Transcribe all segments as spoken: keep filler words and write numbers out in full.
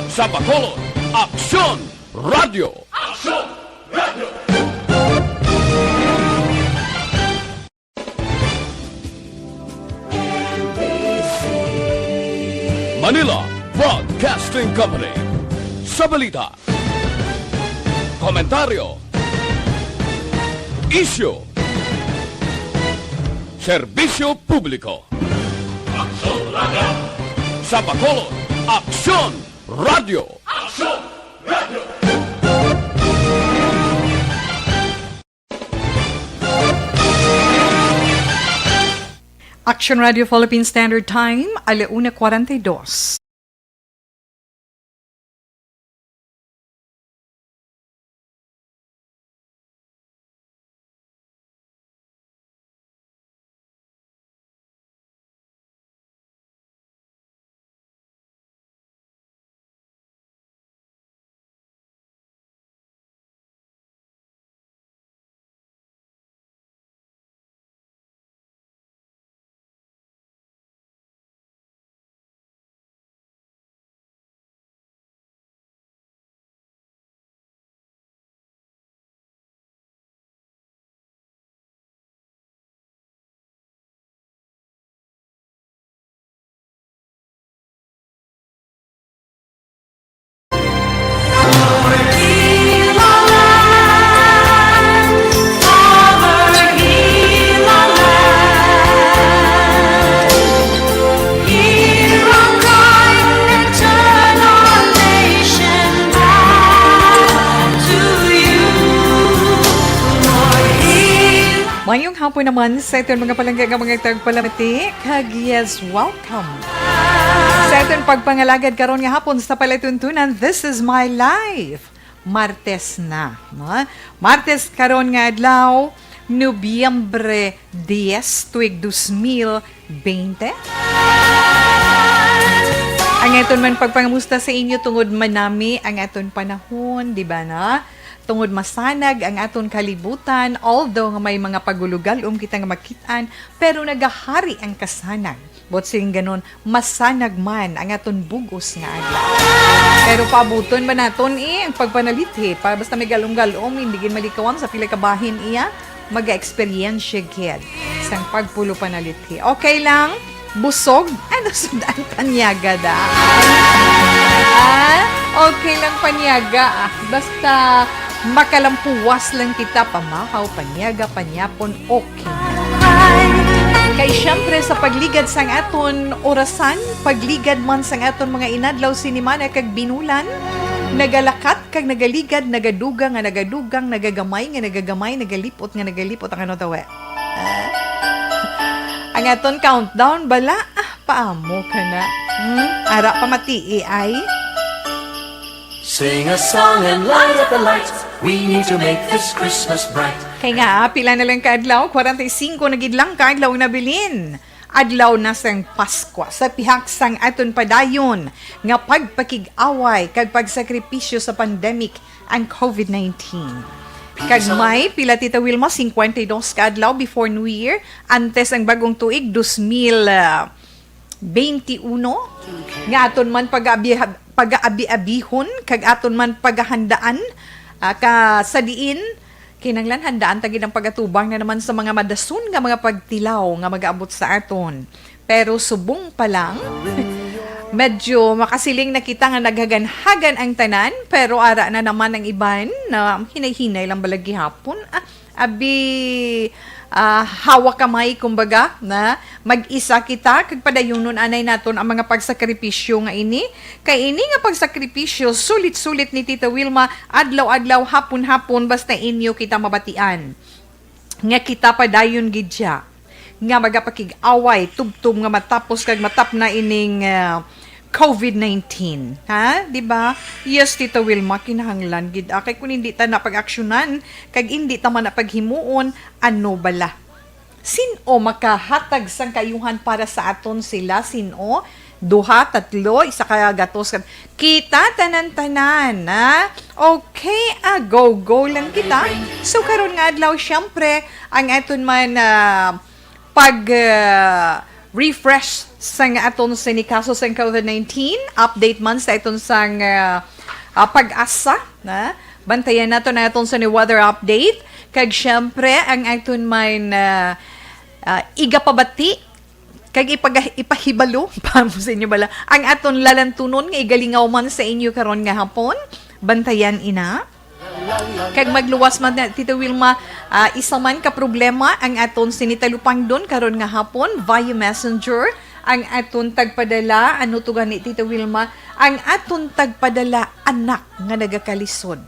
Sa Bacolod, Aksyon Radio. Manila Broadcasting Company. Sa balita, komentaryo, isyu, serbisyo publiko. Sa Bacolod, Aksyon Radio. Action Radio Philippine Standard Time, ala una cuarenta y dos. Mayong hapon naman sa aton mga palangga nga mga tagpalamati, kag yes, welcome sa aton pagpangalagad karon nga hapon sa palatuntunan. This is my life. Martes na, no? Martes karon nga adlaw, Nobyembre diyes, tuig dos mil bente. Ang aton man pagpangamusta sa inyo tungod manami ang aton panahon, di ba na? Tungod masanag ang aton kalibutan, although nga may mga pagulugalom kita nga makit-an, pero nagahari ang kasanag. Buot siling ganon, masanag man ang aton bug-os nga adlaw. Pero paabuton ba naton, eh, ang pagpanalithi? Pa, basta may galom-galom, hindi gid malikawan sa pila ka bahin iya, maga-eksperyensya gid sang pagpulo panalithi. Okay lang? Busog? Ano, sud-an, panyaga da? Ah, okay lang, panyaga, ah. Basta makalampuwas lang kita, pamahaw, panyaga, panyapon, okay. Kay siyempre, sa pagligad sang aton orasan, pagligad man sang aton mga inadlaw, sinimana kag binulan, nagalakat kag nagaligad, nagadugang nga nagadugang, nagagamay nga nagagamay, nagalipot nga nagalipot, ang ano daw, eh? Ah. Ang aton countdown bala, ah, paamo ka na. Hmm? Ara pa matii ay. Sing a song and light up the lights. We need to make this Christmas bright. Kay nga, pila na lang ka adlaw, kwarenta y singko na gid lang ka adlaw nabilin. Adlaw na sang Paskwa, sa pihak sang aton padayon nga pagpakig-away kag pagsakripisyo sa pandemic ang covid nineteen. Kag may pila, Tita Wilma, singkwenta y dos ka adlaw before New Year, antes ang bagong tuig, dos mil, ah, bente uno, nga aton man pag-abi-, pag-aabi-abihon kag aton man paghandaan, ah, ka sa diin kinahanglan handaan ta gid ang pag-atubang na naman sa mga madason nga mga pagtilaw nga mag-aabot sa aton. Pero subong pa lang, medyo makasiling na kita nga naghaganhagan ang tanan, pero ara na naman ang iban na hinay-hinay lang bala gihapon. Ah, abi, ah, hawak kamay, kumbaga, na mag-isa kita, kag padayunon anay naton ang mga pagsakripisyo nga ini. Kay ini nga pagsakripisyo, sulit-sulit ni Tita Wilma, adlaw-adlaw, hapon-hapon, basta inyo kita mabatian nga kita padayon gid siya nga magapakig-away, tubtob nga matapos kag matapna ining, ah, covid nineteen. Ha? Di ba? Yes, Tita Wilma, kinahanglan gid, ah, kay kung hindi ta na pag-aksyonan, kag hindi ta man na paghimuon, ano bala? Sin-o makahatag sang kaayuhan para sa aton sila? Sin-o? Duha, tatlo, isa ka gatos, kat-, kita tanan-tanan, ha? Okay, ah, go-go lang kita. So, karon nga adlaw, syempre, ang aton man, ah, pag, ah, Refresh sang aton sini kaso sang COVID nineteen, update man sa aton sang, ah, ah, pag-asa, na bantayan nato na aton sini weather update, kag syempre ang aton man, ah, ah, igapabati kag ipaga-, ipahibalo pa mo sa inyo bala ang aton lalantunon nga igalingaw man sa inyo karon nga hapon. Bantayan ina. Kag magluwas man na, Tita Wilma, ah, isa man ka problema ang aton sini talupangdon karon nga hapon via messenger. Ang aton tagpadala, ano to gani, Tita Wilma? Ang aton tagpadala, anak nga nagakalisod.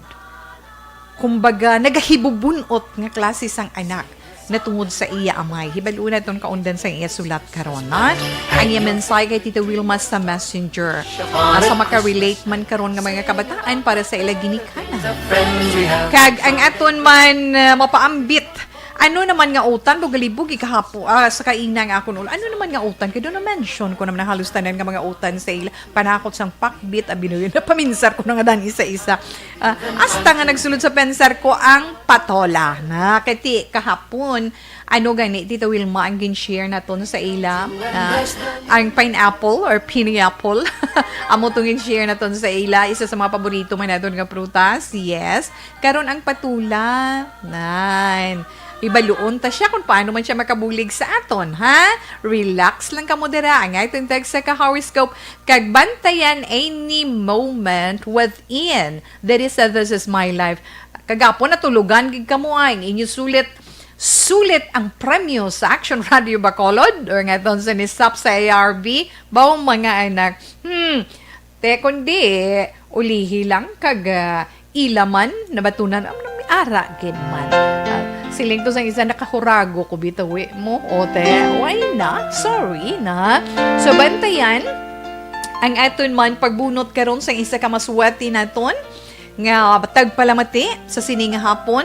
Kumbaga, nagahibubun-ot nga klase sang anak na tungod sa iya amay. Hibalo naton kaundan sang iya sulat karon, ha? Ang iya mensahe kay Tita Wilma sa Messenger. Ah, sa makarelate man karon nga mga kabataan para sa ila ginikanan. Kag ang aton man, ah, mapaambit, ano naman nga utan, bugalibog, ikahapo, ah, sa kaina nga akon ulo. Ano naman nga utan? Kay doon na-mention ko naman ang halos tanan nga mga utan sa ila. Panakot sang pakbit, abi na yun. Napaminsar ko na nga dan isa-isa. Ah, hasta nga nagsulod sa pensar ko ang patola. Na, kay ti, kahapon, ano gani, Tita Wilma, ang gin-share naton sa ila? Ah, ang pineapple or pineapple. Amo tong gin-share naton sa ila. Isa sa mga paborito man naton nga prutas. Yes. Karon ang patola. Nan. Ibaluon ta siya kung paano man siya makabulig sa aton, ha? Relax lang kamo dira. Ang aton text sa ka-horoscope, kag bantayan any moment within. That is, uh, this is my life. Kagapon natulogan gid kamo ay, ang inyo sulit, sulit ang premyo sa Action Radio Bacolod or nga aton sa nisap sa A R B. Baw mga anak. Hmm. Te, kundi, ulihi lang kag, ah, ila man, nabatunan, am, nami-, ara gid man. Ah, siling to sang isa, nakahurago ko bitawi mo. O, te, why not? Sorry na. So, bantayan ang aton man pagbunot karon sang isa ka maswerte naton nga tagpalamati sa sini nga hapon.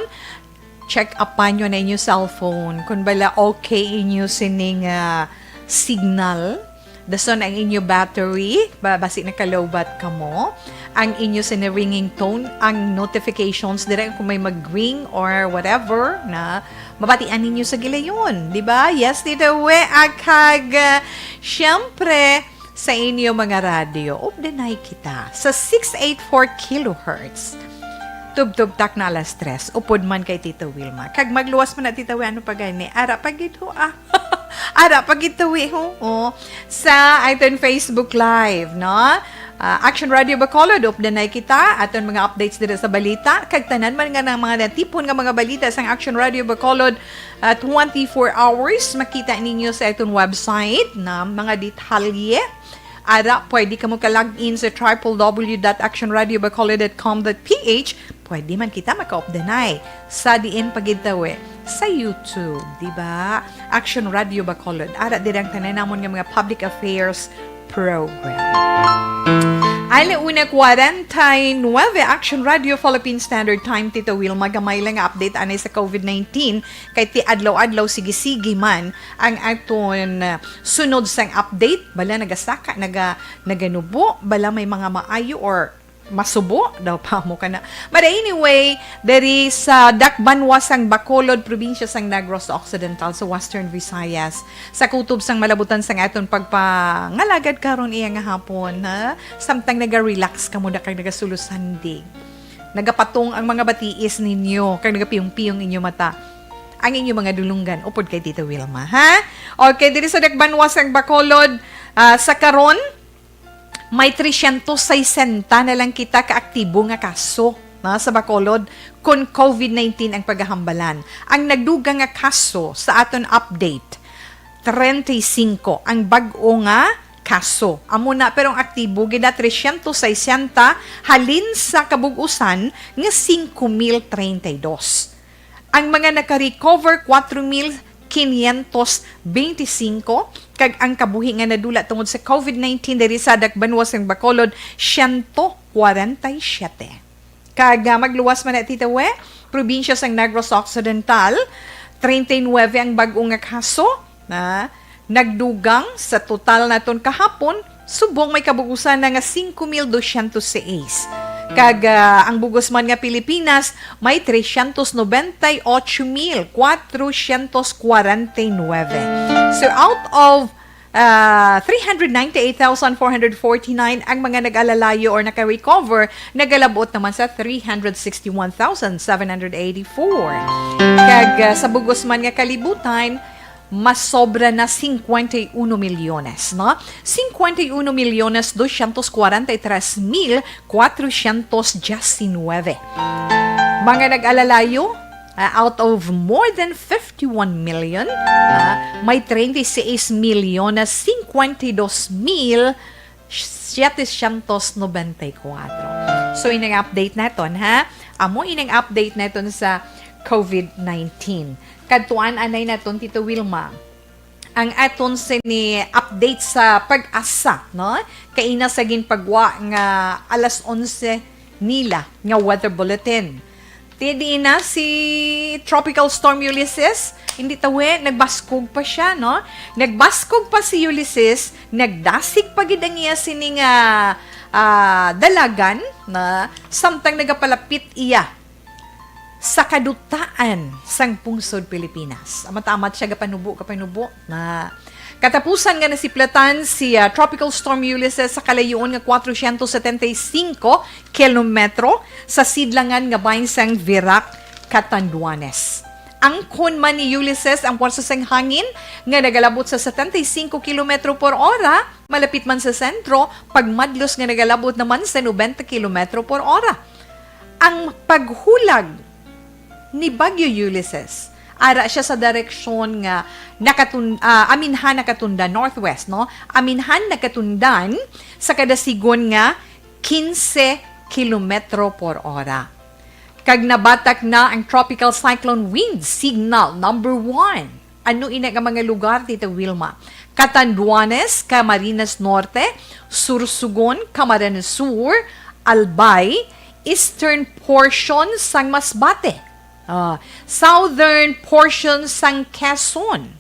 Check up pa nyo na inyo cellphone. Kung bala okay inyo sining, ah, signal, dason ang inyo battery, ba, basi nakalowbat kamo, ang inyo sini ringing tone, ang notifications dire kung may mag-ring or whatever na mabatian ninyo sa gilayon, di ba? Yes, Tita We, akag, ah, syempre, sa inyo mga radyo, updanay kita sa six eight four kilohertz. Tubtob tak na alas tres, upod man kay Tita Wilma. Kag magluwas man na, Tita Wilma, ano pa gani? Ara pa gid ho, ah. Ara pa gid tawi ho, oh. Sa aton Facebook Live, no? Ah, Action Radio Bacolod, updanay kita, aton mga updates dira sa balita, kag tanan man nga ng mga natipon nga mga balita sang Action Radio Bacolod, ah, twenty-four hours, makita ninyo sa aton website na mga detalye. Ara, pwede kamo ka-log in sa triple W dot action radio bacolod dot com dot P H. Pwede man kita makaupdanay sa diin pa gid tawi, sa YouTube, di ba? Action Radio Bacolod. Ara, diri ang tanan namon nga mga public affairs program. Ala una kwarenta y nuebe, Action Radio Philippine Standard Time, Tita Wilma, gamay lang nga update anay sa COVID nineteen. Kay ti adlaw-adlaw, sige-sige man ang aton, ah, sunod sang update. Bala nagasaka, naga-, naganubo, bala may mga maayo or masubo daw pa mo kana. But anyway, diri sa dakbanwa sang Bacolod, probinsya sang Negros Occidental, sa Western Visayas, sa kutob sang malabutan sang aton pagpangalagad karon iya nga hapon, ha? Samtang naga-relax kamo na kag nagasulosandig. Nagapatong ang mga batiis ninyo, kag nagapiyong-piyong inyo mata. Ang inyo mga dulunggan, upod kay Tita Wilma, ha? Okay, diri sa dakbanwa sang Bacolod, ah, sa karon, may tresyentos sesenta na lang kita ka aktibo nga kaso, na, sa Bacolod, kon COVID nineteen ang pagahambalan. Ang nagdugang nga kaso sa aton update, treinta y cinco ang bag-o nga kaso. Amo na, pero ang aktibo gid na tresyentos sesenta halin sa kabug-usan nga singko mil treinta y dos. Ang mga naka-recover, kwatro mil quinientos beintisinko, kag ang kabuhi nga nadula tungod sa COVID nineteen diri sa dakbanwa sang Bacolod, siyento kwarenta y siyete. Kag, ah, magluwas man na, Tita We, probinsya sang Negros Occidental, treinta y nuebe ang bag-o nga kaso na nagdugang sa total naton kahapon, subong may kabug-usan na nga singko mil dosyentos seis. Kag, ah, ang bugos man nga Pilipinas, may tresyentos nobenta y ocho mil kwatrosyentos kwarenta y nuebe. So, out of, ah, three hundred ninety-eight thousand four hundred forty-nine ang mga nag-alalayo or naka-recover, nagalabot naman sa three hundred sixty-one thousand seven hundred eighty-four. Kag, ah, sa bugos man nga kalibutan, mas sobra na cincuenta y uno milyones, no? Cincuenta y uno milyones doscientos cuarenta y tres mil cuatrocientos diecinueve. Mga nag-alalayo, ah, out of more than fifty-one million, ah, may treinta y seis milyones cincuenta y dos mil setecientos noventa y cuatro. So, inang update naton, ha? Amo inang update naton sa covid nineteen. Kadtuan anay naton, Tito Wilma, ang aton sini update sa pag-asa, no? Kaina sa ginpagwa nga alas onse nila nga weather bulletin. Ti diin na si Tropical Storm Ulysses, hindi tawi, nagbaskog pa siya, no? Nagbaskog pa si Ulysses, nagdasig pa gid ang iya sini nga, ah, dalagan, na samtang nagapalapit iya sa kadutaan sang pungsod Pilipinas. Amat-amat siya gapanubo, gapanubo na katapusan nga nasiplatan si, ah, Tropical Storm Ulysses sa kalayuon nga cuatrocientos setenta y cinco kilometro sa sidlangan nga bahin sang Virac, Catanduanes. Angkon man ni Ulysses ang pwersa sang hangin nga nagalabot sa setenta y cinco kilometro por ora, malapit man sa sentro, pagmadlos nga nagalabot naman sa nobenta kilometro por ora. Ang paghulag ni Bagyo Ulysses, ara siya sa direksyon nga nakatun-, ah, aminhan nakatundan, northwest, no? Aminhan nakatundan sa kadasigon nga quince kilometro por ora. Kag nabatak na ang Tropical Cyclone Wind Signal number one. Ano ina nga mga lugar, Tita Wilma? Catanduanes, Camarines Norte, Sorsogon, Camarines Sur, Albay, eastern portion sang Masbate, ah, southern portion sang Quezon,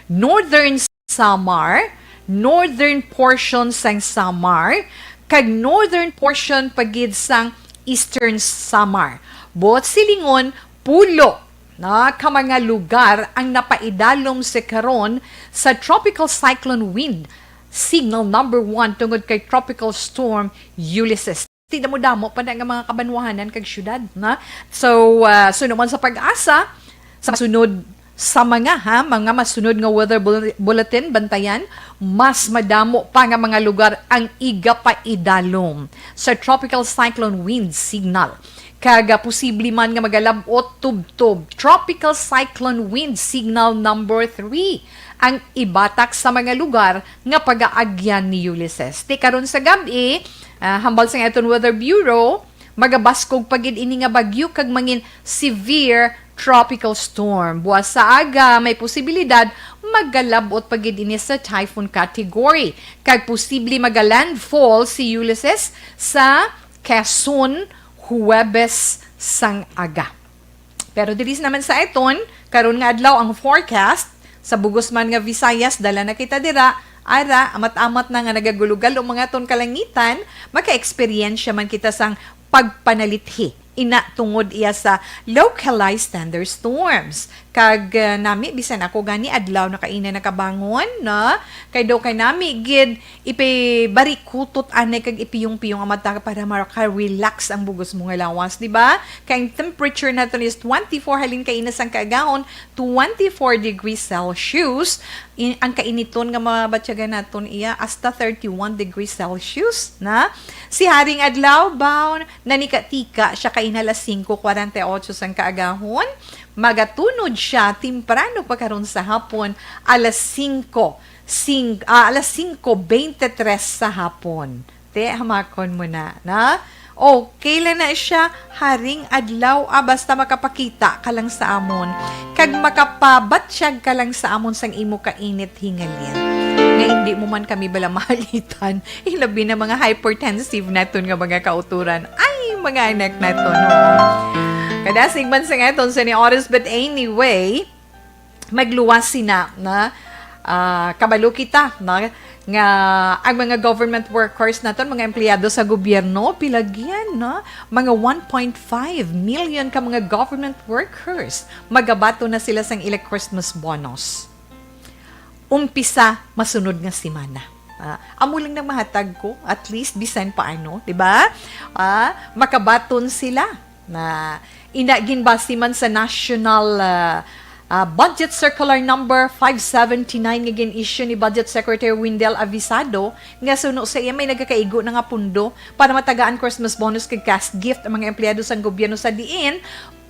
northern Samar, northern portion sang Samar, kag northern portion pa gid sang eastern Samar. Buot silingon, pulo na ka mga lugar ang napaidalom sa karon sa Tropical Cyclone Wind Signal number one tungod kay Tropical Storm Ulysses. Ti damo-damo pa na nga mga kabanwahanan kag syudad, na? So, ah, suno man sa pag-asa, sa masunod, sa mga, ha, mga masunod nga weather bul-, bulletin, bantayan, mas madamo pa nga mga lugar ang igapaidalom sa Tropical Cyclone Wind Signal. Kag, ah, posible man nga magalab-ot tubtob Tropical Cyclone Wind Signal number three ang ibatak sa mga lugar nga pagaagyan ni Ulysses. Ti karon sa gab-i, ah, hambal sang aton Weather Bureau, magabaskog pa gid ini nga bagyo kag mangin severe tropical storm. Buwas sa aga, may posibilidad magalab-ot pa gid ini sa typhoon category, kag posible magalandfall si Ulysses sa Quezon Huwebes sang aga. Pero diri naman sa aton, karon nga adlaw ang forecast, sa bugos man nga Visayas, dala na kita dira, ara, amat-amat na nga nagagulugalo mga aton kalangitan, maka-eksperyensya man kita sang pagpanalithi. Ina tungod iya sa localized thunderstorms. Kag, uh, nami, bisan ako gani adlaw na kaina nakabangon, no? Kay daw kay nami gid ipibarikutot anay kag ipiyong-piyong ang mata para maka-relax ang bugos mo nga lawas, di ba? Kay ang temperature naton is twenty-four halin kaina sang kaagahon, twenty-four degrees Celsius. In, ang kainiton nga mabatyagan naton iya hasta thirty-one degrees Celsius na. Si Haring Adlaw, baw, nanikatika siya kaina alas singko kwarenta y ocho sang kaagahon. Magatunod siya temprano pa karon sa hapon, alas singko, sing-, ah, alas singko bente tres sa hapon. Te, hamakon mo na, na? Okay lang na siya, Haring Adlaw, ah, basta makapakita ka lang sa amon, kag makapabatyag ka lang sa amon sang imo kainit hingalin. Nga hindi mo man kami bala mahalitan, ilabi na mga hypertensive naton nga mga kauturan. Ay, mga anak naton, no? Kadasig man sa nga aton sa ni Oris, but anyway, magluwas sina na, ah, kabalo kita na nga ang mga government workers naton, mga empleyado sa gobyerno, pila gid na, mga one point five million ka mga government workers, magabaton na sila sang ila Christmas bonus. umpisa masunod nga semana. Ah, amo lang nang mahatag ko, at least, bisan paano, di ba? Ah, makabaton sila na ina ginbase man sa National, ah, ah, Budget Circular Number five seventy-nine nga gin-issue ni Budget Secretary Windel Avisado, nga suno sa iya may nagakaigo na nga pundo para matagaan Christmas bonus kag cash gift ang mga empleyado sang gobyerno, sa diin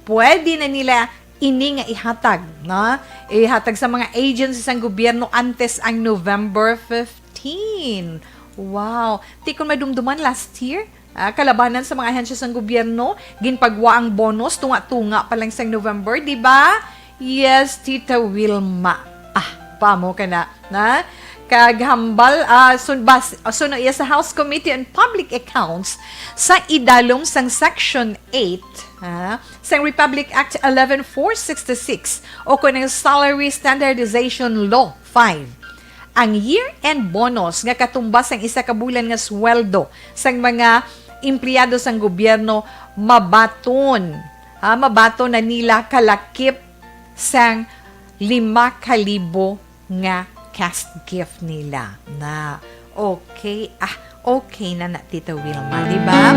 pwede na nila ini nga ihatag, no? Ihatag sa mga agency sang gobyerno antes ang November fifteen. Wow! Ti kon madumduman last year, ah, kalabanan sa mga ahensya sang gobyerno, ginpagwa ang bonus, tunga-tunga pa lang sang November, di ba? Yes, Tita Wilma. Ah, pamo ka na, na? Kag hambal, ah, sun-, bas-, ah, suno iya sa House Committee on Public Accounts sa idalom sang Section eight, ah, sang Republic Act eleven four sixty-six o kon ang Salary Standardization Law five. Ang year-end bonus nga katumbas sang isa ka bulan nga sweldo sang mga empleyado sang gobyerno mabaton, ah, mabaton na nila kalakip sang lima ka libo nga cash gift nila na. Okay, ah, okay na na, Tita Wilma, di ba?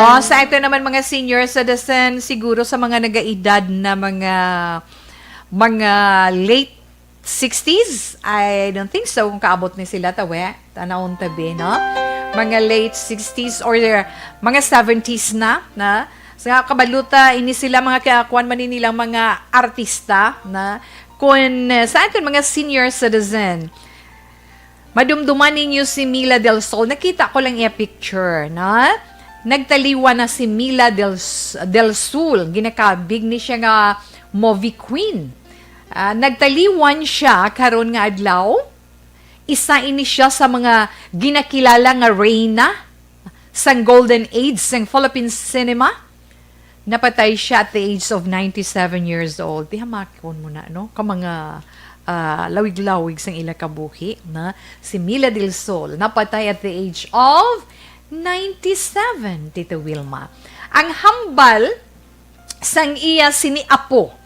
O, sa ito naman, mga senior citizen, siguro sa mga nagaedad na mga, mga late sixties, I don't think so kung kaabot ni sila, tawe. Tanawon tabi, no? Mga late sixties or mga seventies na, na. Sa kabaluta, ini sila mga ka-, kuwan man ni nilang mga artista, na. Kung, eh, sa aton mga senior citizen, madumduman ninyo si Mila Del Sol. Nakita ko lang iya picture, na. Nagtaliwan na si Mila Del, Del Sol. Ginakabig ni siya nga movie queen. Ah, nagtaliwan siya karon nga adlaw. Isa ini siya sa mga ginakilala nga reyna sang golden age sang Philippine cinema. Napatay siya at the age of ninety-seven years old. Tihamakon mo na, no? Ka mga, ah, lawig-lawig sang ila kabuhi, na si Mila Del Sol, napatay at the age of ninety-seven, Tita Wilma. Ang hambal sang iya sini apo.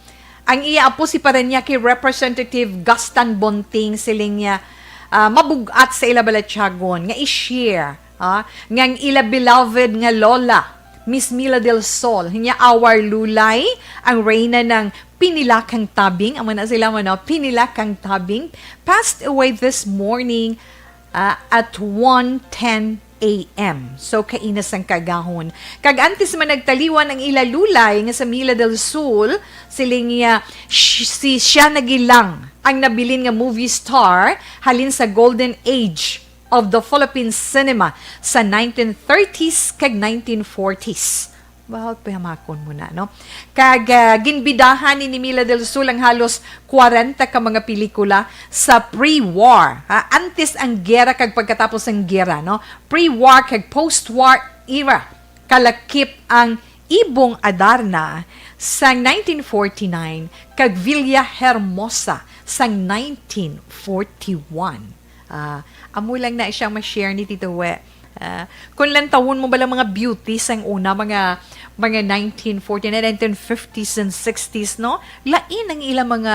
Ang iya apo si Parañaque Representative Gaston Bonting, siling niya, ah, mabug-at sa ila balatyagon nga i-share, ah, nga ang ila beloved nga lola, Miss Mila Del Sol, niya our Lulay, ang reyna ng Pinilakang Tabing, amo na sila mo, no? Pinilakang Tabing, passed away this morning, ah, at one ten A M. So, kaina sang kagahon. Kag antes man nagtaliwan ang ila Lulay nga sa Mila del Sol, siling niya, sh-, si siya na lang ang nabilin nga movie star halin sa golden age of the Philippine cinema sa nineteen thirties kag nineteen forties. Well, pahamakon mo na, no? Kag, ah, ginbidahan ni Mila del Sol ang halos kwarenta ka mga pelikula sa pre-war, ha? Antes ang gera kag pagkatapos ang gera, no? Pre-war kag post-war era. Kalakip ang Ibong Adarna sang nineteen forty-nine kag Villa Hermosa sang nineteen forty-one. Ah, amo lang na siyang ma-share ni Tito We. Ah, kung lantawon mo bala mga beauty sang una, mga, mga nineteen forty-nine, nineteen fifties and sixties, no? Lain ang ila mga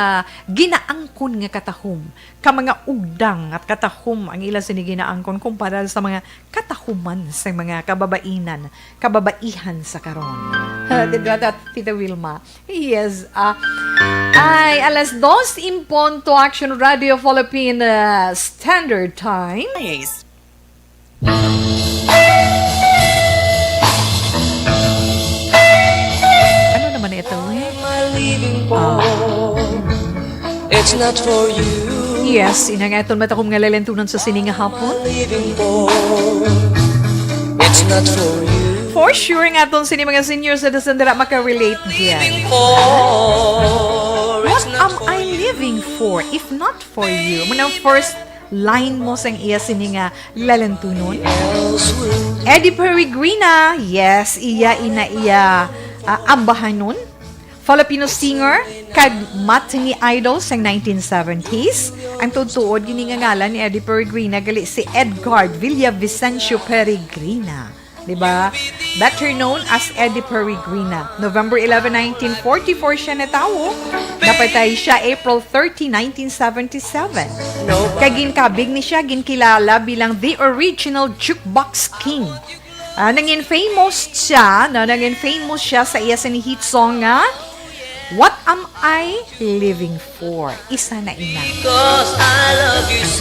ginaangkon nga katahom. Ka mga ugdang at katahom ang ila sini ginaangkon kumpara sa mga katahuman sa mga kababainan, kababaihan sa karon. Ah, di ba, Tat-, Tita Wilma? Yes, ah, ay, alas dos en punto, Action Radio Philippine, ah, Standard Time. Yes. Ano naman ito, eh? Ah. It's not for you. Yes, inang aton matakom nga lalentunan sa sini nga hapon. Living for. It's not for you. For sure, nga aton sini mga senior citizen dira makarelate diyan. Living for. What am I living for if not for you? Muna first line mo sang iya sini nga lalentunon. Eddie Peregrina, yes, iya ina iya, ah, ambahanon. Filipino singer kag matinee idol sang nineteen seventies. Ang tuod-tuod gini nga ngalan ni Eddie Peregrina gali si Edgard Villavicencio Peregrina. Di ba? Better known as Eddie Peregrina. November eleven, nineteen forty-four siya natawo. Napatay siya April thirty, nineteen seventy-seven. Kag ginkabig ni siya, ginkilala bilang the original jukebox king. Ah, nangin famous siya, no? Nangin famous siya sa iya sini hit song nga What Am I Living For? Isa na ina.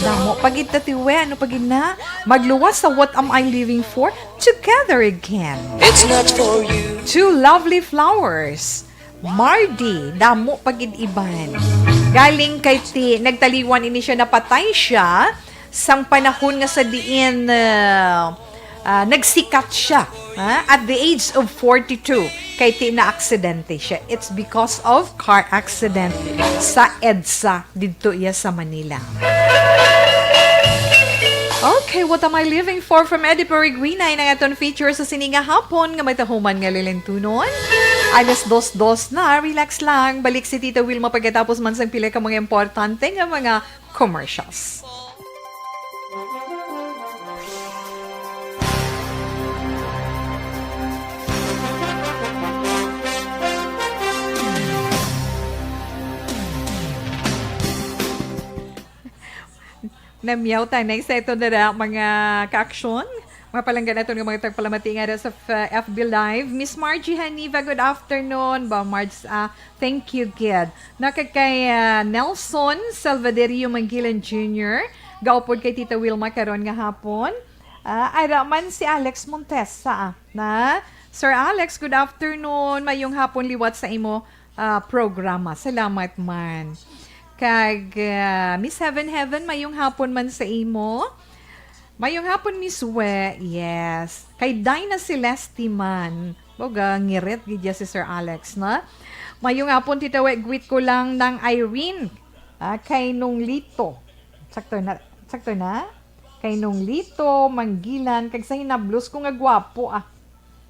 Damo pa gid ta, tiwe, ano pa gid na? Magluwas sa What Am I Living For? Together again. It's not for you. Two lovely flowers. Mardi, damo pa gid iban. Galing kay ti, nagtaliwan ini siya, napatay siya sang panahon nga sa diin, ah, ah, nagsikat siya, ha? At the age of forty-two, kay ti na aksidente siya. It's because of car accident sa EDSA didto iya sa Manila. Okay, What Am I Living For from Eddie Peregrina, in ang aton feature sa sini nga hapon nga may tahuman nga lilintunon. Alas dos dos na, relax lang. Balik si Tita Wilma pagkatapos man sang pila ka mga importante nga mga commercials. Namiyaw tanay sa ito na mga kaaksyon. Mapalangga naton nga mga tagpalamati nga sa F-, F B Live. Miss Margie Haniva, good afternoon. Ba, Marge, ah, thank you, kid. Nakag kay, ah, Nelson Salvaderio Mangilan Junior. Gaupod kay Tita Wilma karon nga hapon. Ah, ara man si Alex Montesa, ah, na. Sir Alex, good afternoon. Mayong hapon liwat sa imo, ah, programa. Salamat man. Kag, ah, Miss Heaven Heaven, mayong hapon man sa imo. Mayong hapon, Miss We. Yes. Kay Dinah Celeste man. Boga, ngirit gid ya si Sir Alex, na. Mayong hapon, Tita We. Greet ko lang nang Irene. Ah, kay Nung Lito. Sakto na. Sakto na? Kay Nung Lito, Manggilan, kag sa hinablos ko nga gwapo, ah.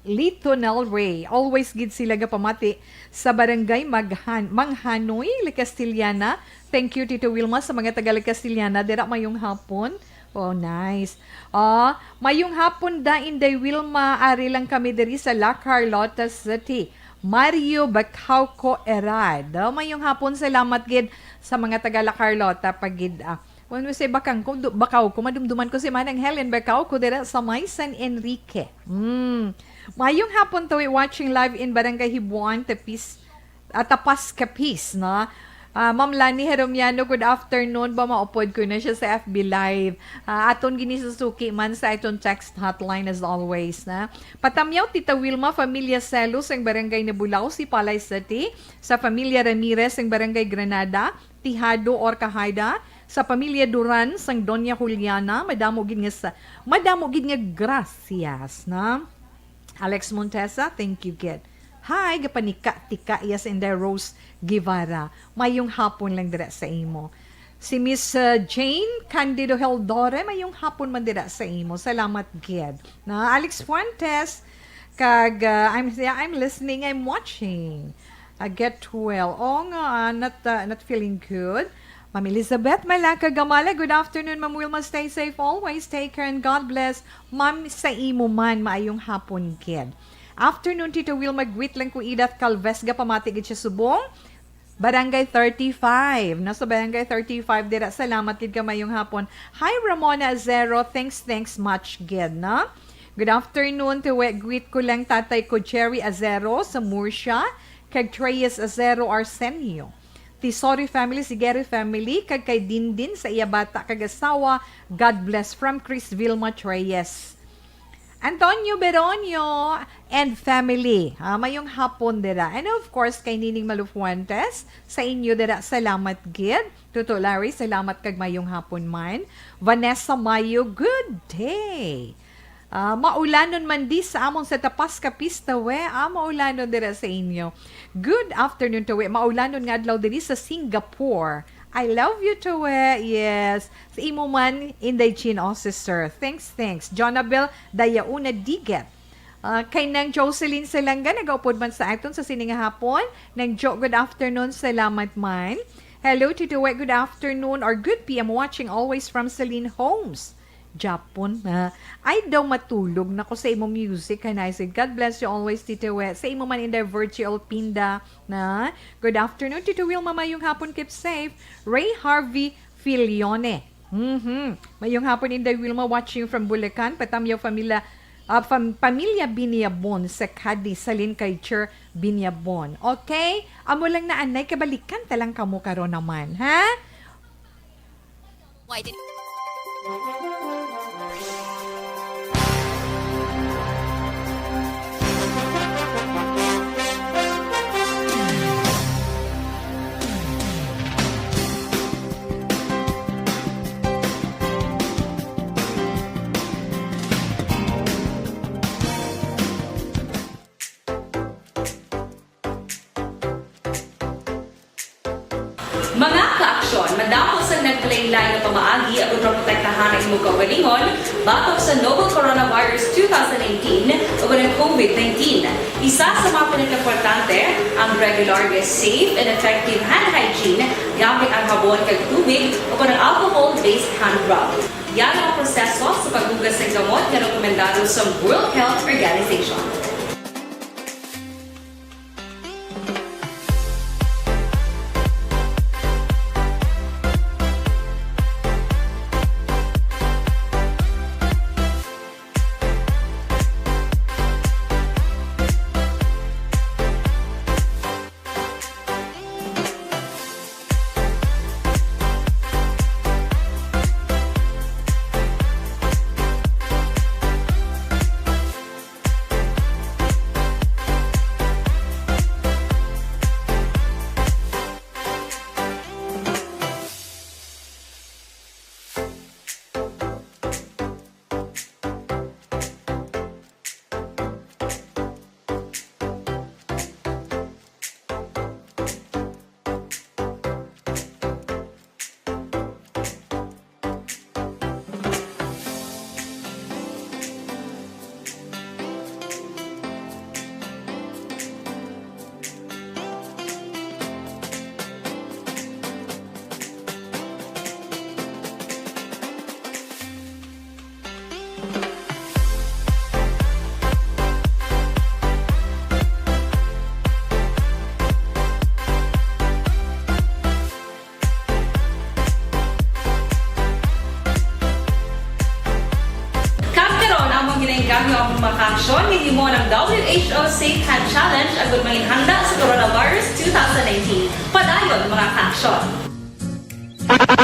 Lito Nel Rey. Always gid sila gapamati sa Barangay Maghan-, Manghanoy, La Castellana. Thank you, Tito Wilma, sa mga taga La Castellana. Dira, mayong hapon. Oh, nice. Ah, mayong hapon da, Inday Wilma. Ari lang kami diri sa La Carlota City. Mario Bacauco Erad. Oh, mayong hapon. Salamat gid sa mga taga La Carlota pagid, ah, When we say Bacauco, du-, Bacauco, madumduman ko si Manang Helen Bacauco dira sa may San Enrique. Mm. Mayong hapon to, watching live in Barangay Hibuan, Tapis, ah, Tapas, Capiz, no? Ah, Ma'am Lani Heromiano, good afternoon. Ba, maupod ko na siya sa F B Live. Ah, aton gini susuki man sa aton text hotline as always, na. Patamyaw, Tita Wilma, Familia Celos, ang Barangay Nabulaw, Sipalay City, sa Familia Ramirez, ang Barangay Granada, Tijado or Kahayda, sa pamilya Duran sang Doña Juliana, madamo gid nga sa, madamo gid nga gracias, na. Alex Montesa, thank you gid. Hi, gapanika-tika, yes, Inday Rose Guevara. Mayong hapon lang dira sa imo. Si Miss, uh, Jane Candido Heldore, mayong hapon man dira sa imo. Salamat gid. Na, Alex Fuentes, kag, uh, I'm, yeah, I'm listening, I'm watching. Uh, get well. Oh, nga, ah, not, uh, not feeling good. Ma'am Elizabeth Malaka Gamala, good afternoon, Ma'am Wilma. Stay safe always. Take care and God bless. Ma'am, sa imo man, maayong hapon gid. Afternoon, Tito Wilma. Greet lang ko, Edith Calves, gapamati gid siya subong Barangay thirty-five. Nasa Barangay thirty-five dira. Salamat gid ka, mayong hapon. Hi, Ramona Azero. Thanks, thanks much gid, no? Good afternoon, Tiwe. Greet ko lang tatay ko, Jerry Azero, sa Murcia, kag Treyes Azero Arsenio. Tisori family, Sigeri family, kag kay Dindin sa iya bata kag asawa. God bless from Chris Vilma Treyes. Antonio Beronio and family. Ah, mayong hapon dira. And of course, kay Nining Malu Fuentes, sa inyo dira, salamat gid. Tuto Larry, salamat kag mayong hapon man. Vanessa Mayo, good day. Ah, maulanon man di sa amon sa Tapas Capiz, Tawe. Ah, maulanon dira sa inyo. Good afternoon, Tawe. Maulanon nga adlaw diri sa Singapore. I love you, Tawe. Yes. Sa imo man, Inday Jean Officer. Thanks, thanks. Jonabel Dayauna Diget. Ah, kay Nang Jocelyn Salanga, nagaupod man sa aton sa sini nga hapon. Nang Jo, good afternoon. Salamat man. Hello, Tito Wek, good afternoon or good P M watching always from Celine Homes. Japon, ha? Ay daw matulog na ko sa imo music, ha, nice. God bless you always, Tito We. Sa imo man inday Virtual Pinda, na. Good afternoon, Tito Wilma. Mayong hapon, keep safe. Ray Harvey Filione. Mhm. Mayong hapon, Inday Wilma, watching from Bulacan. Patamyaw, familia, ah, fam-, pamilya Biniabon sa Cadiz, halin kay Chair Biniabon. Okay? Amo lang na, anay, kabalikan ta lang kamo karon naman, ha? Why did Mga ka-aksyon, madamo sang naglain-lain nga pamaagi agud maprotektahan ang imo kaugalingon batok sa novel coronavirus two thousand nineteen ug ang COVID nineteen. Isa sa mga pinakaimportante, ang regular nga safe and effective hand hygiene gamit ang habon kag tubig o ang alcohol-based hand rub. Yan ang proseso sa paghugas ng gamot nga rekomendado sa World Health Organization. Kag karon, among ginainggam nga among mga kaaksyon nga himo ng W H O Safe Hand Challenge agud manginhanda sa coronavirus two thousand nineteen. Padayon, mga kaaksyon.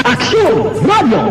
Aksyon Radio!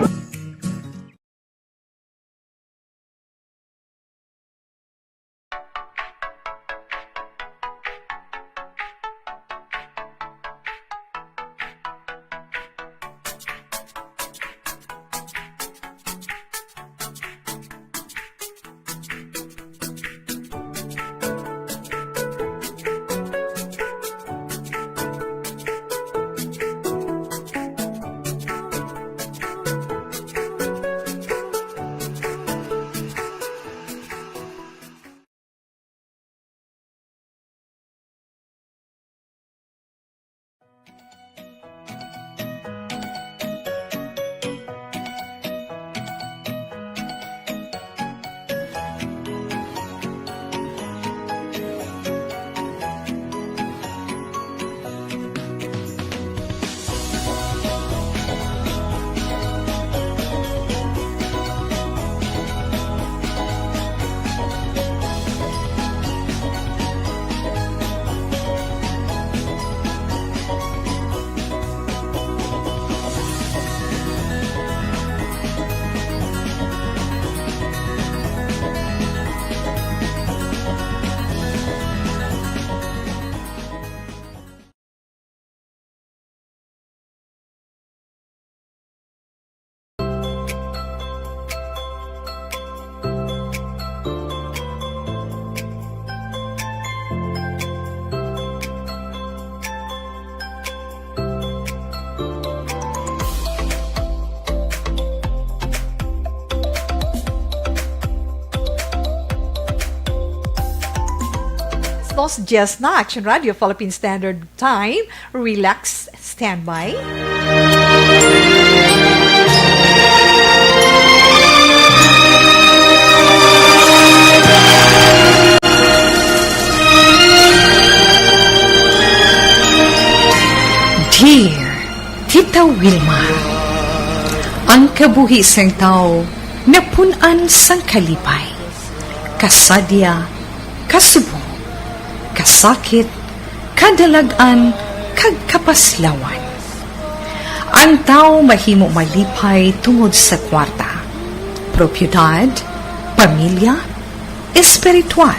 Dos diez na, Action Radio, Philippine Standard Time. Relax, standby. Wilma. Ang kabuhi sang tawo napun-an sang kalipay, kasadya, kasubong, kasakit, kadalag-an, kag kapaslawan. Ang tawo mahimo malipay tungod sa kwarta, propiedad, pamilya, espiritual.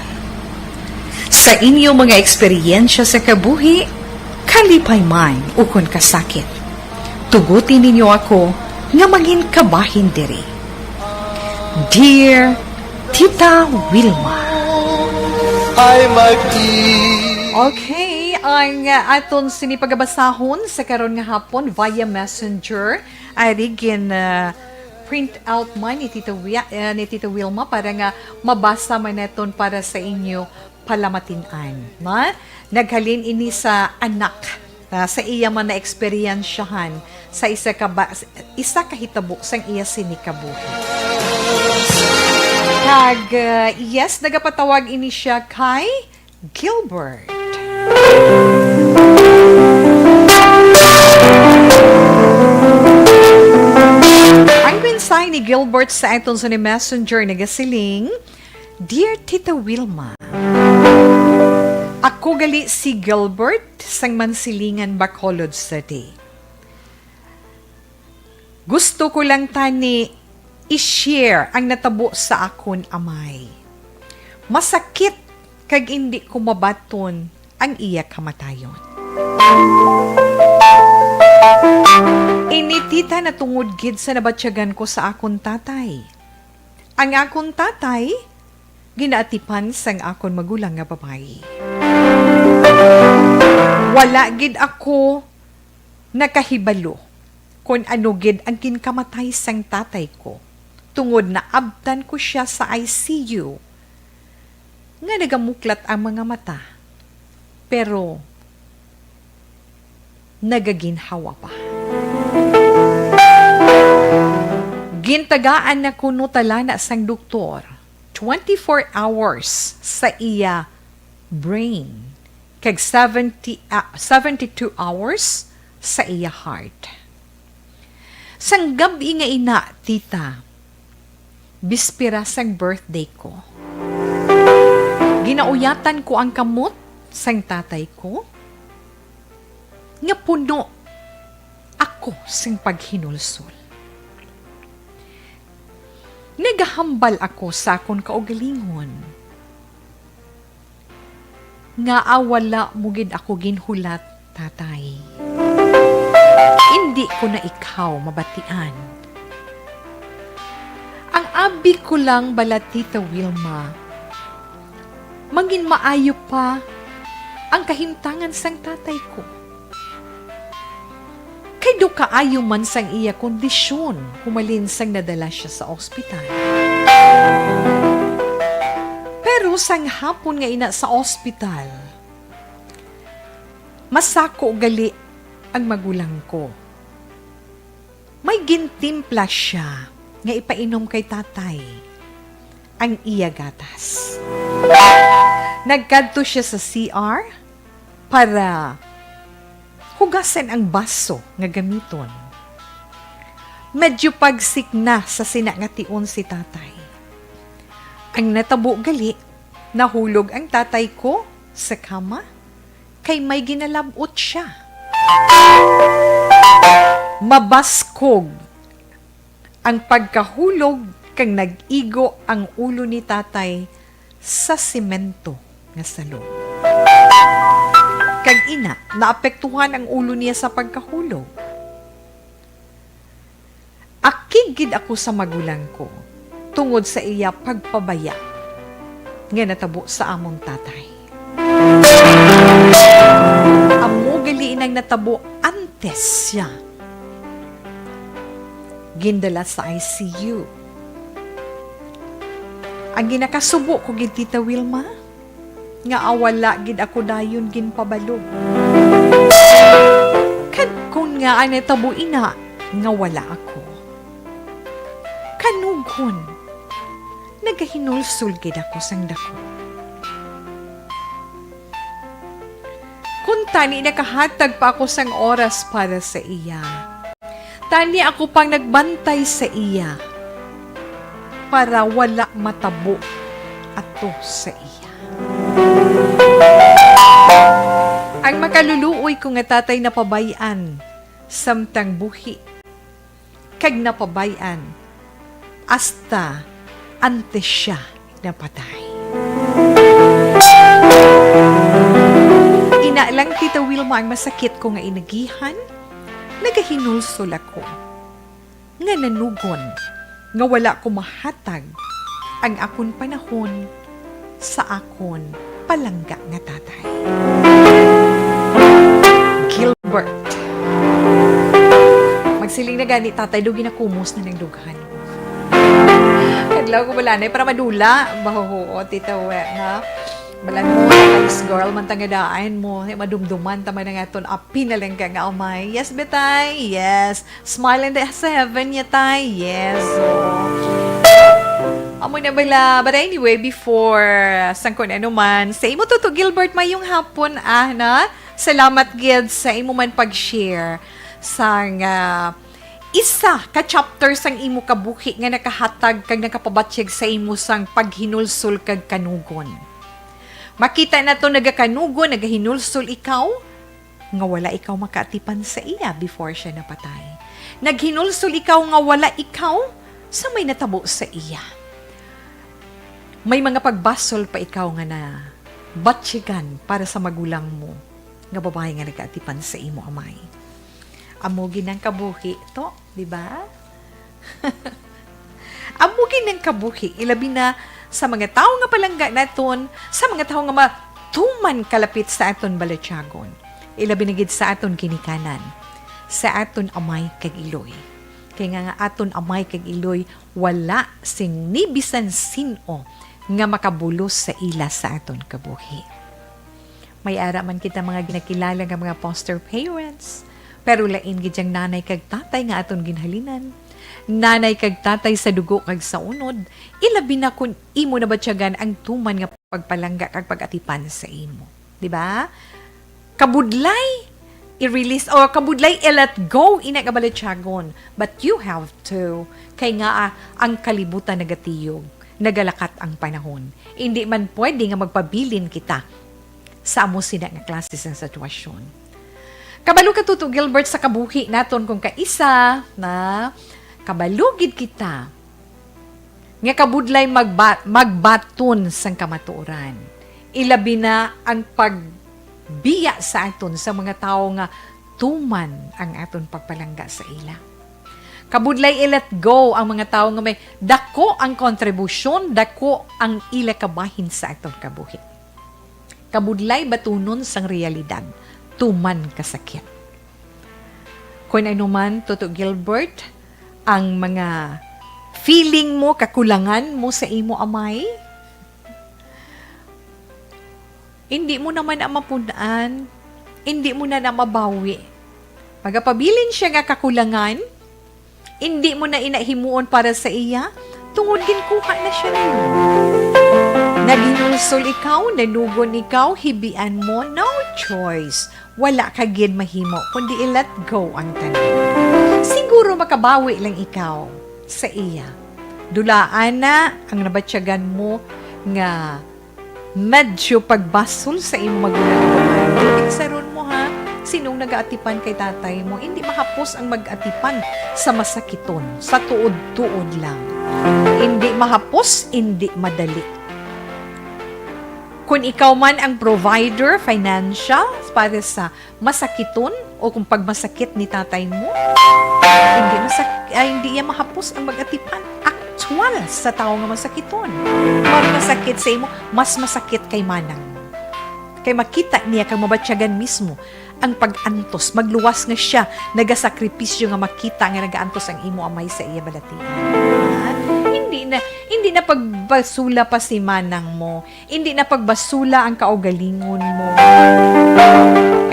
Sa inyo mga eksperyensya sa kabuhi, kalipay man ukon kasakit, tuguti ninyo ako nga mangin kabahin diri. Dear Tita Wilma. Ay, magdi- Okay, ang, uh, aton sini pagabasahon sa karon nga hapon via messenger. Ari gin, uh, print out man ni Tita Wi-, uh, ni Tita Wilma para nga mabasa man naton para sa inyo palamatinan, na naghalin ini sa anak, ah, sa iya man naeksperyensyahan sa isa ka ba-, isa ka hitabo sang iya sini kabuhi. Kag, ah, yes, nagapatawag ini siya kay Gilbert. Ang mensahe ni Gilbert sa aton sa ni Messenger nagasiling, Dear Tita Wilma, ako gali si Gilbert sang Mansilingan, Bacolod City. Gusto ko lang tani i-share ang natabo sa akon amay. Masakit kag indi ko mabaton ang iya kamatayon. Ini, tita, natungod gid sa nabatyagan ko sa akon tatay. Ang akon tatay ginaatipan sang akon magulang nga babayi. Wala gid ako nakahibalo kon ano gid ang ginkamatay sang tatay ko, tungod naabtan ko sia sa I C U nga nagamuklat ang mga mata, pero nagaginhawa pa. Gintagaan na kuno talana sang doktor twenty-four hours sa iya brain, kag seventy, ah, seventy-two hours sa iya heart. Sang gab-i nga ina, tita, bispera sang birthday ko, ginauyatan ko ang kamot sang tatay ko nga puno ako sing paghinulsol. Nagahambal ako sa akon kaugalingon. Ngaa wala mo gid ako ginhulat, tatay? Indi ko na ikaw mabatian. Ang abi ko lang bala, Tita Wilma, mangin maayo pa ang kahimtangan sang tatay ko. Kay daw kaayo man sang iya kondisyon humalin sang nadala sia sa ospital. Pero sang hapon nga ina sa ospital, masako gali ang magulang ko. May gintimpla sia nga ipainom kay tatay ang iya gatas. Nagkadto sia sa C R para hugasan ang baso nga gamiton. Medyo pagsik na sa sina nga tion si tatay. Ang natabo gali, nahulog ang tatay ko sa kama kay may ginalab-ot sia. Mabaskog ang pagkahulog kag nag-igo ang ulo ni tatay sa semento nga salog. Kag ina, naapektuhan ang ulo niya sa pagkahulog. Akig gid ako sa magulang ko tungod sa iya pagpabaya nga natabo sa amon tatay. Amo gali inang natabo antes siya gindala sa I C U. Ang ginakasubo ko gid, Tita Wilma, nga awala gid ako dayon ginpabalo. Kag kon ngaa natabo ina nga wala ako, kanugon, nagahinulsol gid ako sang dako. Kuntani nakahatag pa ako sang oras para sa iya. Tani ako pang nagbantay sa iya, para wala matabo ato sa iya. Ang makaluluoy ko nga tatay napabay-an samtang buhi, kag napabay-an hasta antes siya napatay. Ina lang, Tita Wilma, ang masakit ko nga inagihan, nagahinulsol ako nga nanugon nga wala ko mahatag ang akon panahon sa akon palangga nga tatay. Gilbert. Magsiling na gani, tatay, daw ginakumos na ng dughan. Kadlaw ko balanay para madula. Bahuhuo, Tita We, ha? Balan mo, Spice Girl, man tanga daan mo. Ay, madumduman, tama na nga ton. Apin na lang ka nga, umay. Yes, betay. Yes. Smile in the seven niya, tay. Yes. Oh. Amo na bala. But anyway, before, sang kun ano man, sa imo, Toto Gilbert, mayong hapon, ah, na? Salamat gid sa imo man pag-share sang, ah, isa ka chapter sang imo kabuhi nga nakahatag kag nakapabatyag sa imo sang paghinulsol kag kanugon. Makita nato nagakanugon, nagahinulsol ikaw, nga wala ikaw makaatipan sa iya before siya napatay. Naghinulsol ikaw nga wala ikaw sa may natabo sa iya. May mga pagbasol pa ikaw nga nabatyigan para sa magulang mo nga babayi nga nagaatipan sa imo amay. Amo gid ang kabuhi to, di ba? Amo gid ang kabuhi, ilabi na sa mga tawo nga palangga naton, sa mga tawo nga matuman kalapit sa aton balatyagon, ilabi na gid sa aton ginikanan, sa aton amay kag iloy. Kay nga, nga aton amay kag iloy wala sing ni bisan sin-o nga makabulos sa ila sa aton kabuhi. May ara man kita mga ginakilala nga mga foster parents, pero lain gid ang nanay kag tatay nga aton ginhalinan. Nanay kag tatay sa dugo kag sa unod, ilabi na kun imo nabatyagan ang tuman nga pagpalangga kag pag-atipan sa imo. Di ba? Kabudlay, i-release, o kabudlay, i-let go ina nga balatyagon. But you have to. Kay nga, ah, ang kalibutan nagatiyog, nagalakat ang panahon. Hindi man pwede nga magpabilin kita sa amo sina nga klase sang sitwasyon. Kabalo ka, Tuto Gilbert, sa kabuhi naton kung kaisa na kabalo gid kita nga kabudlay magba-, magbaton sang kamatuoran. Ilabi na ang pagbiya sa aton sa mga tawo nga tuman ang aton pagpalangga sa ila. Kabudlay i-let go ang mga tawo nga may dako ang kontribusyon, dako ang ila kabahin sa aton kabuhi. Kabudlay batunon sang realidad, tuman ka sakit. Kon ano man, Toto Gilbert, ang mga feeling mo, kakulangan mo sa imo amay, hindi mo naman na mapun-an, hindi mo na na mabawi. Magapabilin siya nga kakulangan, hindi mo na ina himuon para sa iya, tungod ginkuha na siya nimo. Naghinulsol ikaw, nanugon ikaw, hibian mo, no choice. Wala ka gid mahimo kundi i-let go ang tanan. Siguro makabawi lang ikaw sa iya. Dulaan na ang nabatyagan mo nga medyo pagbasol sa imo magulang. Igsaron mo, ha, sinong nagaatipan kay tatay mo. Hindi mahapos ang mag-atipan sa masakiton, sa tuod-tuod lang. Hindi mahapos, hindi madali. Kung ikaw man ang provider, financial, para sa masakiton, o kung pagmasakit ni tatay mo, hindi masak-, ay, hindi iya mahapos ang mag-atipan. Actual sa tawo nga masakiton. Mas masakit sa imo, mas masakit kay manang mo. Kay makita niya kang mabatyagan mismo ang pag-antos, magluwas nga siya nagasakripisyo nga makita nga nagaantos ang imo amay sa iya balatian. Ha? Hindi na, hindi na pagbasula pa si manang mo, hindi na pagbasula ang kaugalingon mo.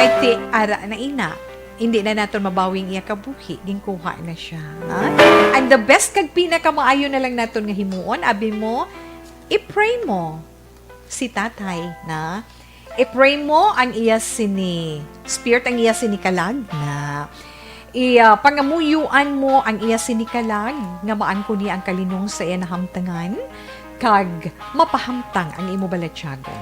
Kay ti ara na ina, hindi na naton mabawing iya kabuhi, ginkuha na siya. Ha? And the best kag pinakamaayo na lang naton nga himuon, abi mo, i-pray mo si tatay na i-pray mo ang iya sini spirit, ang iya sini kalag na Iya, pangamuyoan mo ang iya sinikalag, nga maangkon niya ang kalinong sa iya nahamtangan, kag mapahamtang ang imo balatyagon.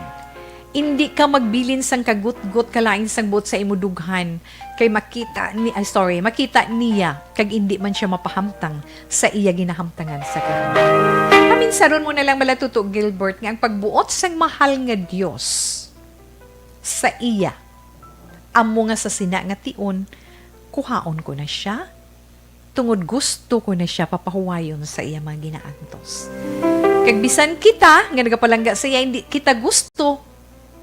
Indi ka magbilin sang kagutgot kalain sang buot sa imo dughan, kay makita ni, ay, sorry, makita niya, kag indi man siya mapahamtang sa iya ginahamtangan sa kahanan. Paminsaron mo na lang, Malatuto Gilbert, nga ang pagbuot sang mahal nga Dios sa iya, amo nga sa sina nga tion, kuhaon ko na sia, tungod gusto ko na sia papahuwayon sa iya mga ginaantos. Kag bisan kita nga nagapalangga sa iya, hindi kita gusto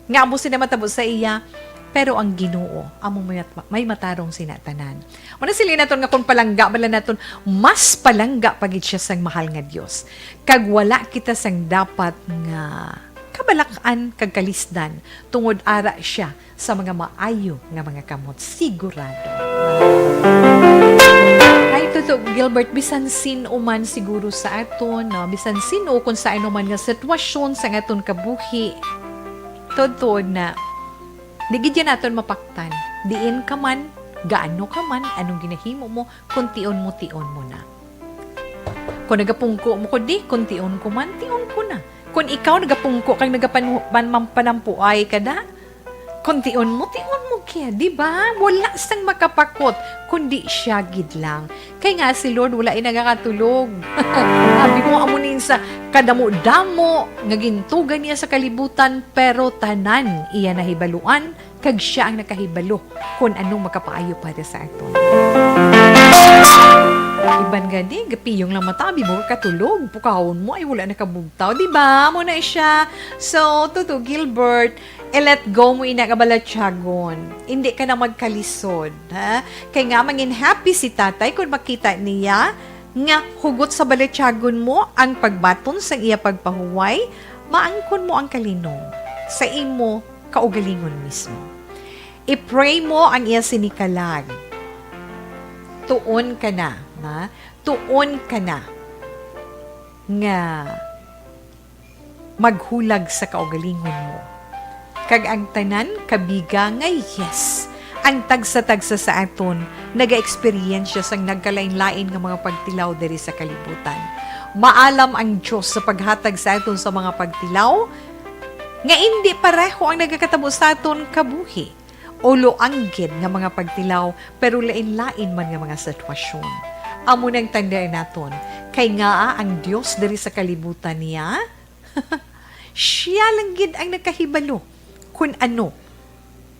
nga amo sina matabo sa iya, pero ang Ginoo amo may, may matarong sina tanan. Mao na sila naton nga kung palangga bala naton, mas palangga pa gid siya sang mahal nga Dios. Kag wala kita sang dapat nga kabalak-an kag kalisdan, tungod ara siya sa mga maayo nga mga kamot. Sigurado. Ay, Tuto Gilbert, bisan sin-o man siguro sa aton, no? Bisan sin-o, kung sa ano man nga sitwasyon sa aton kabuhi, tuod-tuod na, di gid yan naton mapaktan. Diin ka man, gaano ka man, anong ginahimo mo, kung tion mo, tion mo na. Kung nagapungko mo ko di, kung tion ko man, tion ko na. Kung ikaw nagapungko kag nagapan-, man-, man-, panampuay ka da, kung tion mo, tion mo kaya, di ba? Wala sang makapakot, kundi siya gid lang. Kay nga si Lord wala ay nagakatulog. Abi mo, amo ning sa kadamo-damo nga gintugan niya sa kalibutan, pero tanan iya nahibaluan, kag siya ang nakahibalo kon anong makapaayo para sa aton. Iban gani, gapiyong lang mata, abi mo katulog, pukawon mo, ay wala nakabugtaw, di ba? Mo na siya. So, Tuto Gilbert, i-let go mo ina nga balatyagon. Hindi ka na magkalisod, ha? Kay nga, mangin happy si tatay kung makita niya nga hugot sa balatyagon mo ang pagbaton sang iya pagpahuway, maangkon mo ang kalinong sa imo kaugalingon mismo. I-pray mo ang iya sinikalag. Tuon ka na, ha? Tuon ka na nga maghulag sa kaugalingon mo. Kag ang tanan kabiga nga yes, ang tagsa-tagsa sa aton nagaeksperyensya sang nagkalain-lain nga mga pagtilaw diri sa kalibutan. Maalam ang Dios sa paghatag sa aton sa mga pagtilaw nga indi pareho ang nagakatabo sa aton kabuhi. Ulo anggid nga mga pagtilaw, pero lain-lain man nga mga sitwasyon. Amo nang tandaan naton, kay ngaa ang Dios diri sa kalibutan niya, siya lang gid ang nakahibalo kun ano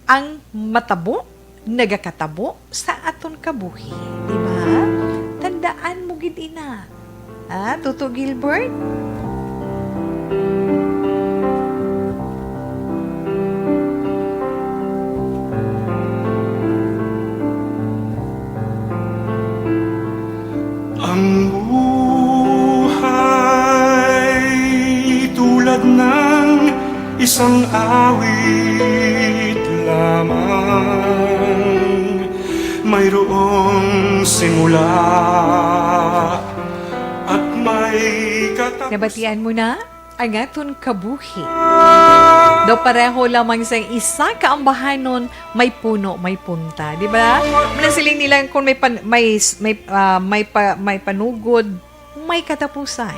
ang matabo, nagakatabo sa aton kabuhi, di ba? Tandaan mo gid ina. Ah, Tuto Gilbert? Ang buhay tulad ng isang awit lamang, mayroong simula at may katapusan. Nabatian mo na ang aton kabuhi. Daw pareho lamang sa isa ka ambahanon, may puno, may punta, di ba? Manasiling nila kung may pan-, may, may, ah, may pa-, may panugod, may katapusan.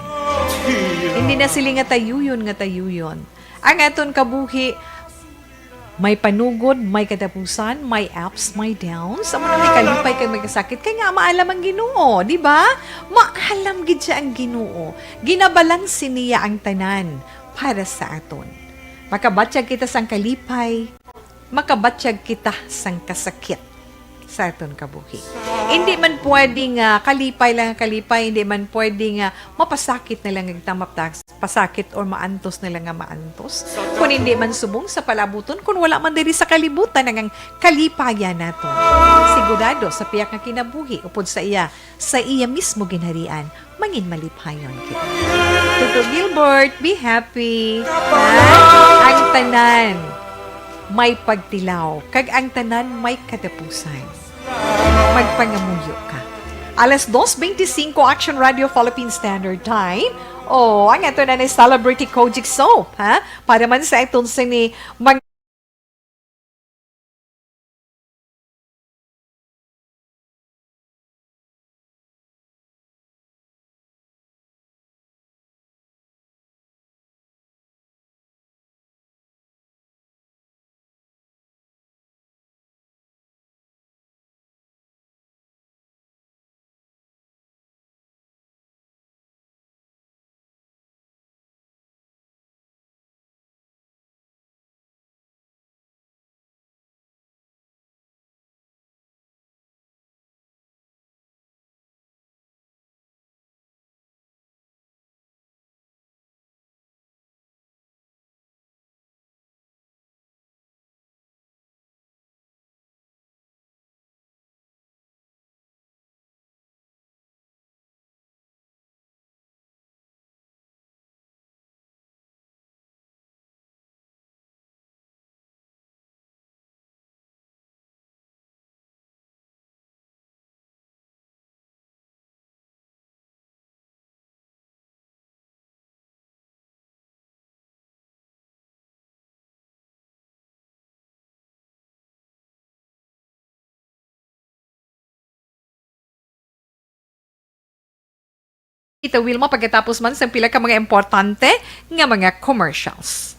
Hindi na sila nga tayuyon, nga tayuyon. Ang aton kabuhi, may panugod, may katapusan, may ups, may downs. Amo na may kalipay kag may kasakit. Kay nga, maalam ang Ginoo, di ba? Maalam gid siya ang Ginoo. Ginabalanse niya ang tanan para sa aton. Makabatyag kita sang kalipay, makabatyag kita sang kasakit sa aton kabuhi. Hindi man pwede nga kalipay lang ang kalipay, hindi man pwede nga mapasakit na lang ang tama-, pasakit or maantos na lang nga maantos. Kung hindi man subong sa palabuton, kung wala man diri sa kalibutan ang, ang kalipayan nato. Sigurado, sa pihak nga kinabuhi, upod sa iya, sa iya mismo ginharian, mangin malipayon kita. Tuto Gilbert, be happy. Ha? Ang tanan may pagtilaw, kag ang tanan may katapusan. Magpangamuyo ka. Alas dos veinticinco, Action Radio Philippine Standard Time. O, ang ato na ni Celebrity Kojic Soap, ha? Para man sa itong sini, mag- Tita Wilma, pagkatapos man sang pila ka mga importante nga mga commercials.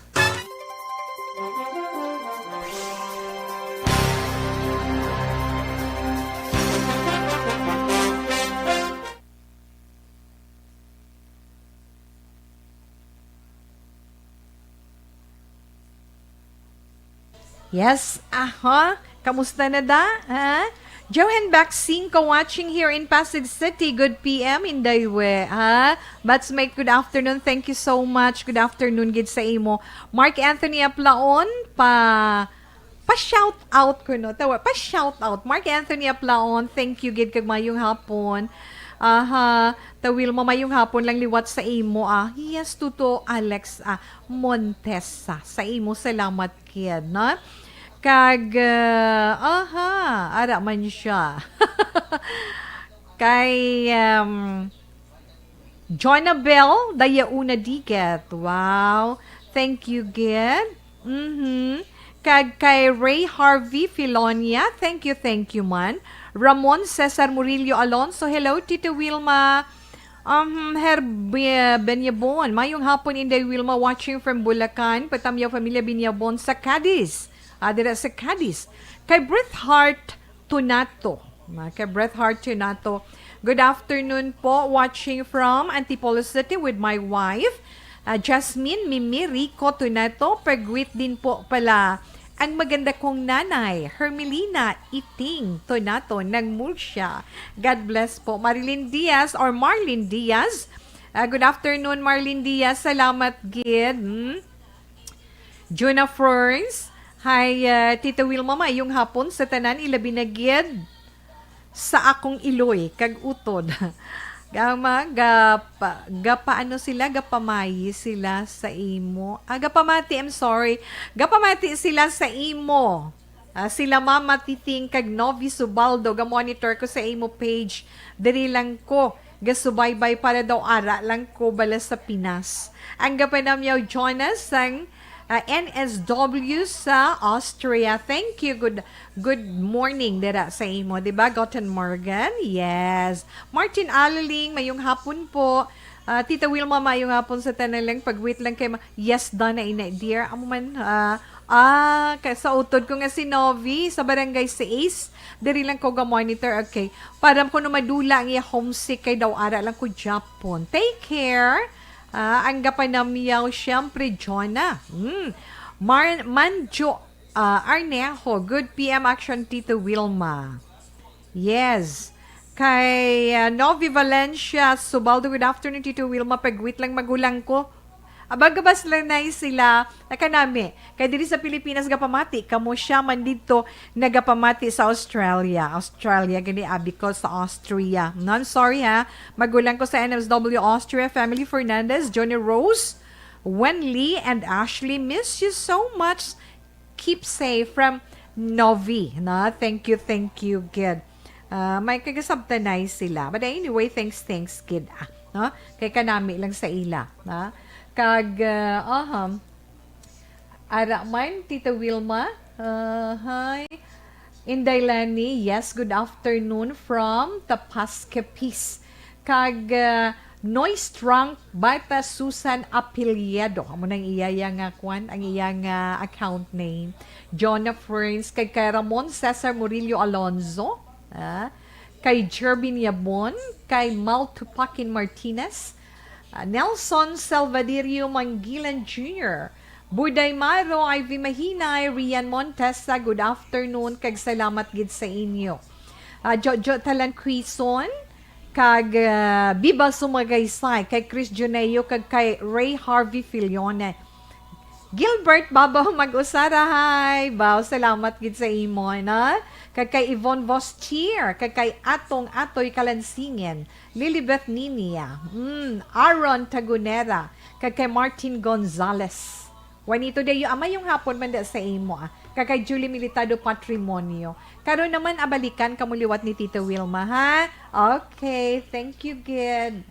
Yes, aha. Kamusta na da? Ha? Johan Baksingko watching here in Pasig City. Good P M, Inday We. Ha? Batchmate, good afternoon. Thank you so much. Good afternoon gid sa imo. Mark Anthony Aplaon, pa pa shout out ko, no? Tawa, pa shout out. Mark Anthony Aplaon, thank you gid kag mayong hapon. Aha, Tita Wilma, mayong hapon lang liwat sa imo, ah. Yes, Tuto Alex, ah, Montesa, sa imo salamat gid, no? Kag, ah, aha, ara man siya. Kay, um, Jonabel Dayauna Diget. Wow. Thank you gid. Mhm. Kag kay Ray Harvey Filonia, thank you, thank you man. Ramon Cesar Murillo Alonso, hello, Tita Wilma. Um, Her Be-, Benyabon, mayong hapon, Inday Wilma, watching from Bulacan. Patamyaw Familia Benyabon sa Cadiz. Ah, dira sa Cadiz. Kay Bret Hart Tunato. Ah, kay Bret Hart Tunato. Good afternoon po, watching from Antipolo City with my wife, ah, Jasmine Mimi Rico Tunato. Pag-greet din po pala ang maganda kong nanay, Hermelina Iting Tunato ng Murcia. God bless po. Marilyn Diaz or Marlene Diaz. Ah, good afternoon, Marlene Diaz. Salamat gid. Hmm? Juna Ferns, hi, ah, Tita Wilma, mayong hapon sa tanan, ilabi na gid sa akong iloy kag utod. Gama, gapa, gapaano sila, gapamayi sila sa imo. Ah, gapamati, I'm sorry. Gapamati sila sa imo. Ah, sila Mama Titing kag Novi Subaldo, ga-monitor ko sa imo page. Diri lang ko gasubaybay para daw ara lang ko bala sa Pinas. Ang gapanamyaw Jonas sang, ah, N S W sa Austria. Thank you. Good, good morning dira sa imo, di ba? Guten Morgen. Yes. Martin Alaling, mayong hapon po. Ah, Tita Wilma, mayong hapon sa tanan lang. Pag-wait lang kay ma-, yes, Donna, ina, dear. Amo man, ah, ah, kay sa utod ko nga si Novi, sa Barangay Sais, diri lang ko ga-monitor, okay. Para kuno madula ang iya homesick kay daw ara lang ko Japon. Take care. Ah, ang gapanamyaw, siyempre, Jonah. Mm. Mar-, Manjo, ah, Arnejo, good P M action, Tito Wilma. Yes. Kay, ah, Novi Valencia Subaldo, good afternoon, Tito Wilma. Pag-wait lang, magulang ko. Abag, gabas lang na sila. Nakanami. Kay diri sa Pilipinas, gapamati. Kamo siya man dito, nagapamati sa Australia. Australia, gani, ah, because sa Austria. No, I'm sorry, ha. Magulang ko sa N S W Austria, family Fernandez, Johnny Rose, Wenli, and Ashley. Miss you so much. Keep safe from Novi, no? Thank you, thank you, gid. Ah, may kagasabtanay sila. But anyway, thanks, thanks, gid, ah, no? Kay kanami lang sa ila, no? Kag, ah, aha. Ara man, Tita Wilma. Ah, hi. Inday Lani, yes, good afternoon from Tapasquepiz. Kag, ah, Noy Strong Bata Susan Apelyedo. Amo nang iya, iya nga kwan, ang iya nga account name. Jonah Ferns, kag kay Ramon Cesar Murillo Alonzo, ah, kay Jervin Yabon, kay Mal Tupakin Martinez, ah, Nelson Salvadirio Mangilan Junior, Buday Maro, Ivy Mahinay, Rian Montesa, good afternoon, kag salamat gid sa inyo. Ah, Jojo Talanquison, kag, ah, Biba Sumagaysay, kay Chris Juneo, kag kay Ray Harvey Filione. Gilbert Babaw Mag-usara, hi. Baw, salamat gid sa imo, na? Kag kay Yvonne Vostier, kag kay Atong Atoy Kalansingen, Lilibeth Ninia, mm, Aaron Tagunera, kag kay Martin Gonzalez. Juanito Deo, amay yung hapon man da sa imo, ah. Kag kay Julie Militado Patrimonio. Karon naman, abalikan kamo liwat ni Tito Wilma, ha? Okay, thank you, gid.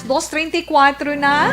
Dos treinta y cuatro na.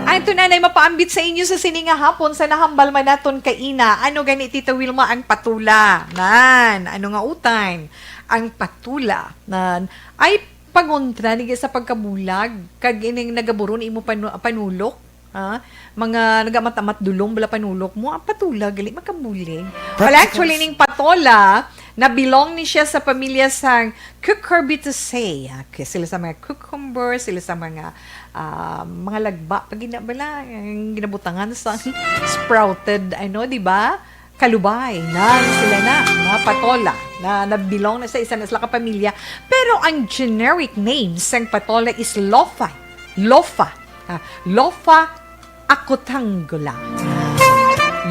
Ay, ito na, nay mapaambit sa inyo sa sini nga hapon sa nahambal man naton kaina. Ano gani, Tita Wilma, ang patola? Nan, ano nga utan? Ang patola, nan, ay pangontra ni sa pagkabulag. Kag ining nagaburon imo panu-, panulok. Ha? Mga nagamat-amat dulong bala panulok mo, ang patola, gali makabulig. Well, Practicals. Actually, ning patola, na belong ni siya sa pamilya sang Cucurbitaceae. Okay, sila sa mga cucumber, sila sa mga, ah, mga lagba, pag gina-, bala, ang ginabutangan sa sprouted, ano, di ba? Kalubay, nan sila na, mga patola, na, na belong na sa isa na sila ka pamilya. Pero ang generic name sang patola is Lofa. Lofa. Ah, Lofa acutangula.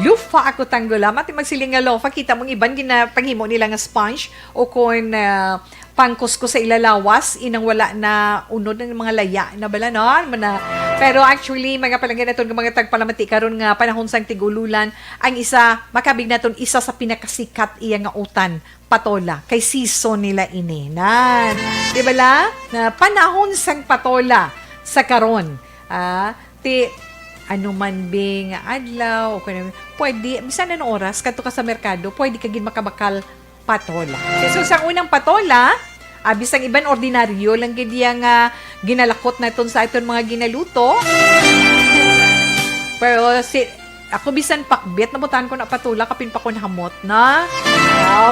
Lofa acutangula. Mati magsiling nga lofa, kita mong iban ginapanghimo nila nga sponge o kon, ah, pangkusko sa ila lawas, inang wala na unod ng mga laya na bala, no? Mana-, pero actually, mga palangga naton nga mga tagpalamati karon nga panahon sang tig-ululan, ang isa, makabig naton isa sa pinakasikat iya nga utan, patola. Kay season nila ini. Nan, di bala? Na panahon sang patola sa karon. Ah, ti, ano man bing adlaw, o kung ano, pwede, bisan anong oras, kadto ka sa merkado, pwede ka gid makabakal patola. Okay, so, sa unang patola, ah, bisan iban ordinaryo lang gid iya nga ginalakot naton sa aton mga ginaluto. Pero si, ako bisan pakbit, nabutan ko na patola, kapin pa ko nahamot na.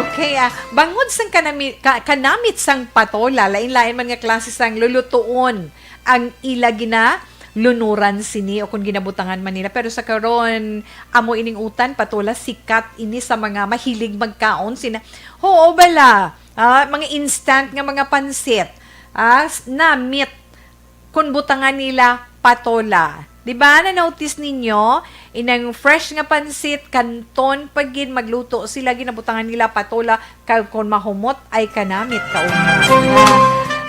Okay, ah, bangod sang kanami-, ka-, kanamit sang patola, lain-lain man nga klase sang lulutuon ang ila gina lunuran sini o kung ginabutangan man nila. Pero sa karon, amo ining utan, patola, sikat ini sa mga mahilig magkaon. Sina, oo, bala, ah, mga instant nga mga pansit, ah, s-, namit, kung butangan nila patola. Di ba, na-notice ninyo, inang fresh nga pansit, kanton pa gid magluto sila, ginabutangan nila patola, kag kon mahumot ay kanamit kauna.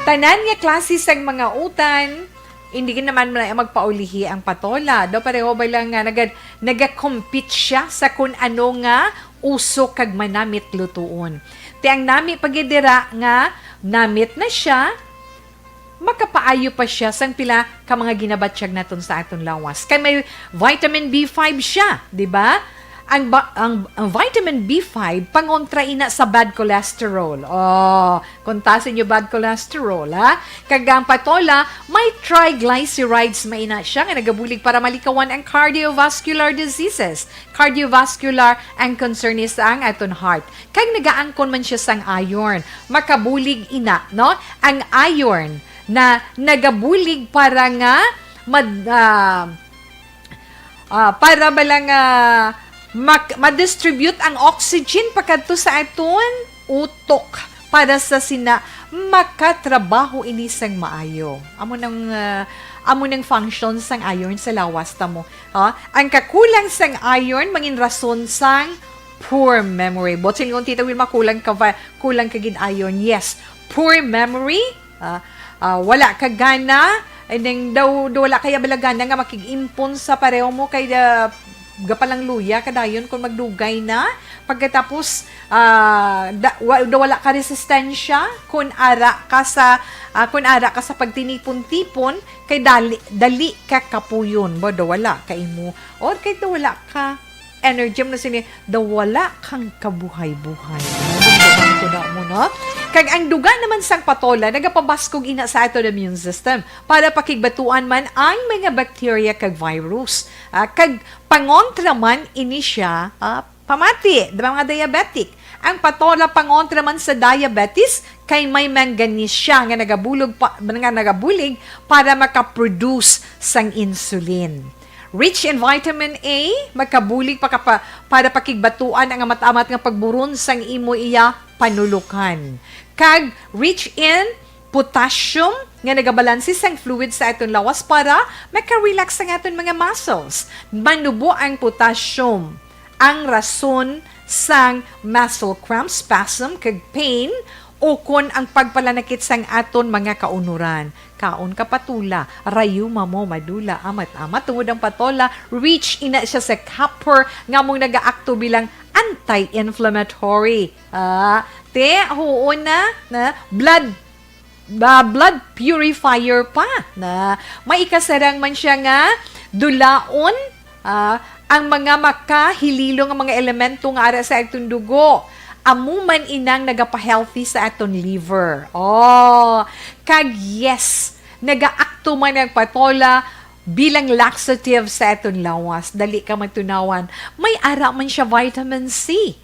Tanan nga klase sang mga utan, hindi gid naman man magpaulihi ang patola. Daw pareho ba lang nga nagad-, nagakompete siya sa kun ano nga uso kag manamit lutuon. Ti ang nami pa gid dira nga namit na siya, makapaayo pa siya sang pila ka mga ginabatyag naton sa aton lawas. Kay may vitamin B five siya, di ba? Ang ba-, ang, ang vitamin B five pangontra ina sa bad cholesterol. Oh, kung taas inyo bad cholesterol, ha? Kag ang patola, may triglycerides maina siya nga nagabulig para malikawan ang cardiovascular diseases. Cardiovascular ang concern is ang aton heart. Kag nagaangkon man siya sang iron. Makabulig ina, no? Ang iron na nagabulig para nga mad-, ah, ah, para bala nga mak-, ma-distribute ang oxygen pakadto sa aton utok para sa sina makatrabaho ini sang maayo. Amo nang, ah, amo nang function sang iron sa lawas ta mo. Ah, ang kakulang sang iron mangin rason sang poor memory. Buot silingon, Tita Wilma, kulang ka va-, kulang ka gid iron. Yes, poor memory. Ah, ah, wala ka gana. And then, daw, daw wala kaya bala gana nga makig-impon sa pareho mo kay, ah, gapalangluya ka dayon kung magdugay na. Pagkatapos, ah, da-, wa-, daw wala ka resistensya kung ara ka sa, ah, kung ara ka sa pagtinipon-tipon, kay dali, dali ka kapuyon. Ba, daw wala ka imo. Or kay daw wala ka energy mo na sini, daw wala kang kabuhay-buhay. Nabundukan ko na mo, no? Kag ang duga naman sang patola, nagapabaskog ina sa aton immune system para pakigbatuan man ang mga bacteria kag virus. Ah, kag pangontra man ini siya, ah, pamati, di ba, mga diabetic? Ang patola pangontra man sa diabetes kay may manganese siya nga nagabulog pa, nga nagabulig para makaproduce sang insulin. Rich in vitamin A, makabulig pa ka pa, para pakigbatuan ang amat-amat nga pagburon sang imo iya panulukan. Kag rich in potassium nga nagabalanse sang fluid sa aton lawas para maka-relax ang aton mga muscles. Manubo ang potassium, ang rason sang muscle cramp, spasm, kag pain, ukon ang pagpalanakit sang aton mga kaunoran. Kaon ka patola, rayuma mo madula, amat-amat, tungod ang patola, rich ina siya sa copper nga among nagaakto bilang anti-inflammatory. Ah, te, huon na, na, blood ah, blood purifier pa na may ikasarang man siya nga dulaon, ah, ang mga makahililo nga mga elemento nga ara sa aton dugo. Amo man inang nagapa-healthy sa aton liver. Oh, kag yes, nagaakto man ang patola bilang laxative sa aton lawas. Dali ka matunawan, may ara man siya vitamin C.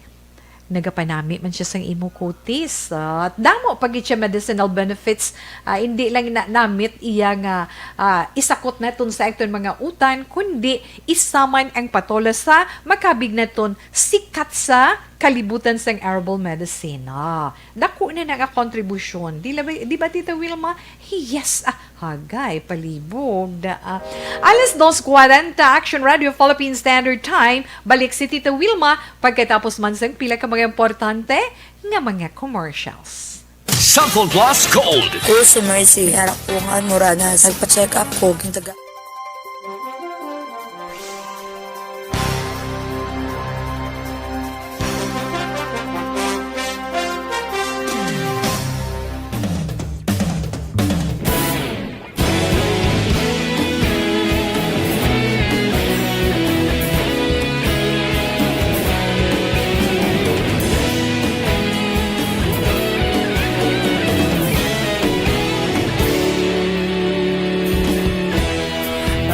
Nagapanami man siya sang imo kutis. Ah, damo pa gid siya medicinal benefits. Ah, hindi lang na namit iya nga, ah, isakot naton sa aton mga utan, kundi isa man ang patola sa makabig naton sikat sa kalibutan sang herbal medicine. Ah, dako na na nga kontribusyon. Di la ba, di ba, Tita Wilma? Yes, ah, hagay, palibog na, ah. Alas dos kwarenta, Action Radio Philippine Standard Time. Balik si Tita Wilma pagkatapos man sang pila ka mga importante nga mga commercials. Sample Plus Gold. Ako si Mercy. May arak ko nga mura na. Nagpa-check up ko. Gintaga-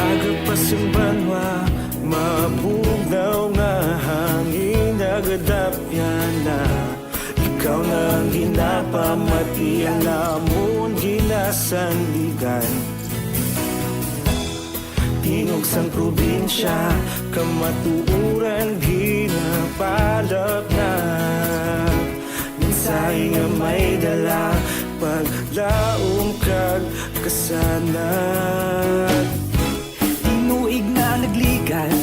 Aga pa sing banwa, mabugnaw nga hangin nagadapyan na. Ikaw na ang ginapamati, ang amon ginasandigan. Tingog sang probinsya, kamatuoran ginapalapnap. Mensahe nga may dala, paglaom kag kasanag. Tinuig na nagligan,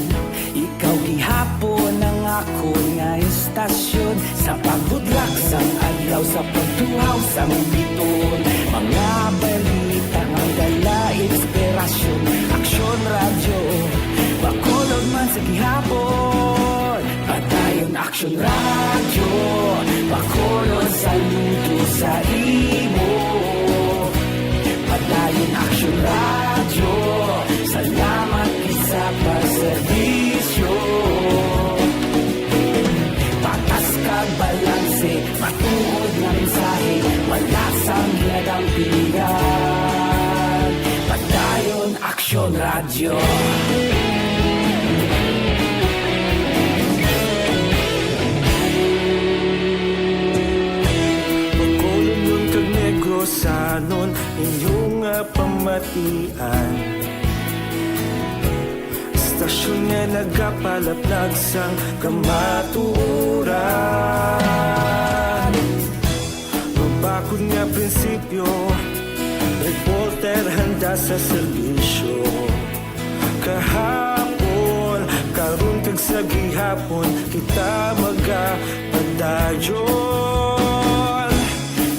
ikaw gihapon ang akon nga estasyon. Sa pagbudlak sang adlaw, sa pagtuhaw sang biton, mga balita nga dala inspirasyon. Aksyon Radyo, Bacolod man sa gihapon. Padayon Aksyon Radyo, Bacolod, saludo sa imo. Padayon Aksyon Radyo, salamat gid sa pagserbisyo. Patas kag balanse, matuod nga mensahe, wala sang ginadampigan. Padayon Aksyon Radyo. Bacolodnon kag Negrosanon, inyo nga pamatian. Estasyon nga nagapalaplag sang kamatuoran. Mabakod nga prinsipyo, reporter handa sa serbisyo. Kahapon, karon kag sa gihapon, kita magapadayon.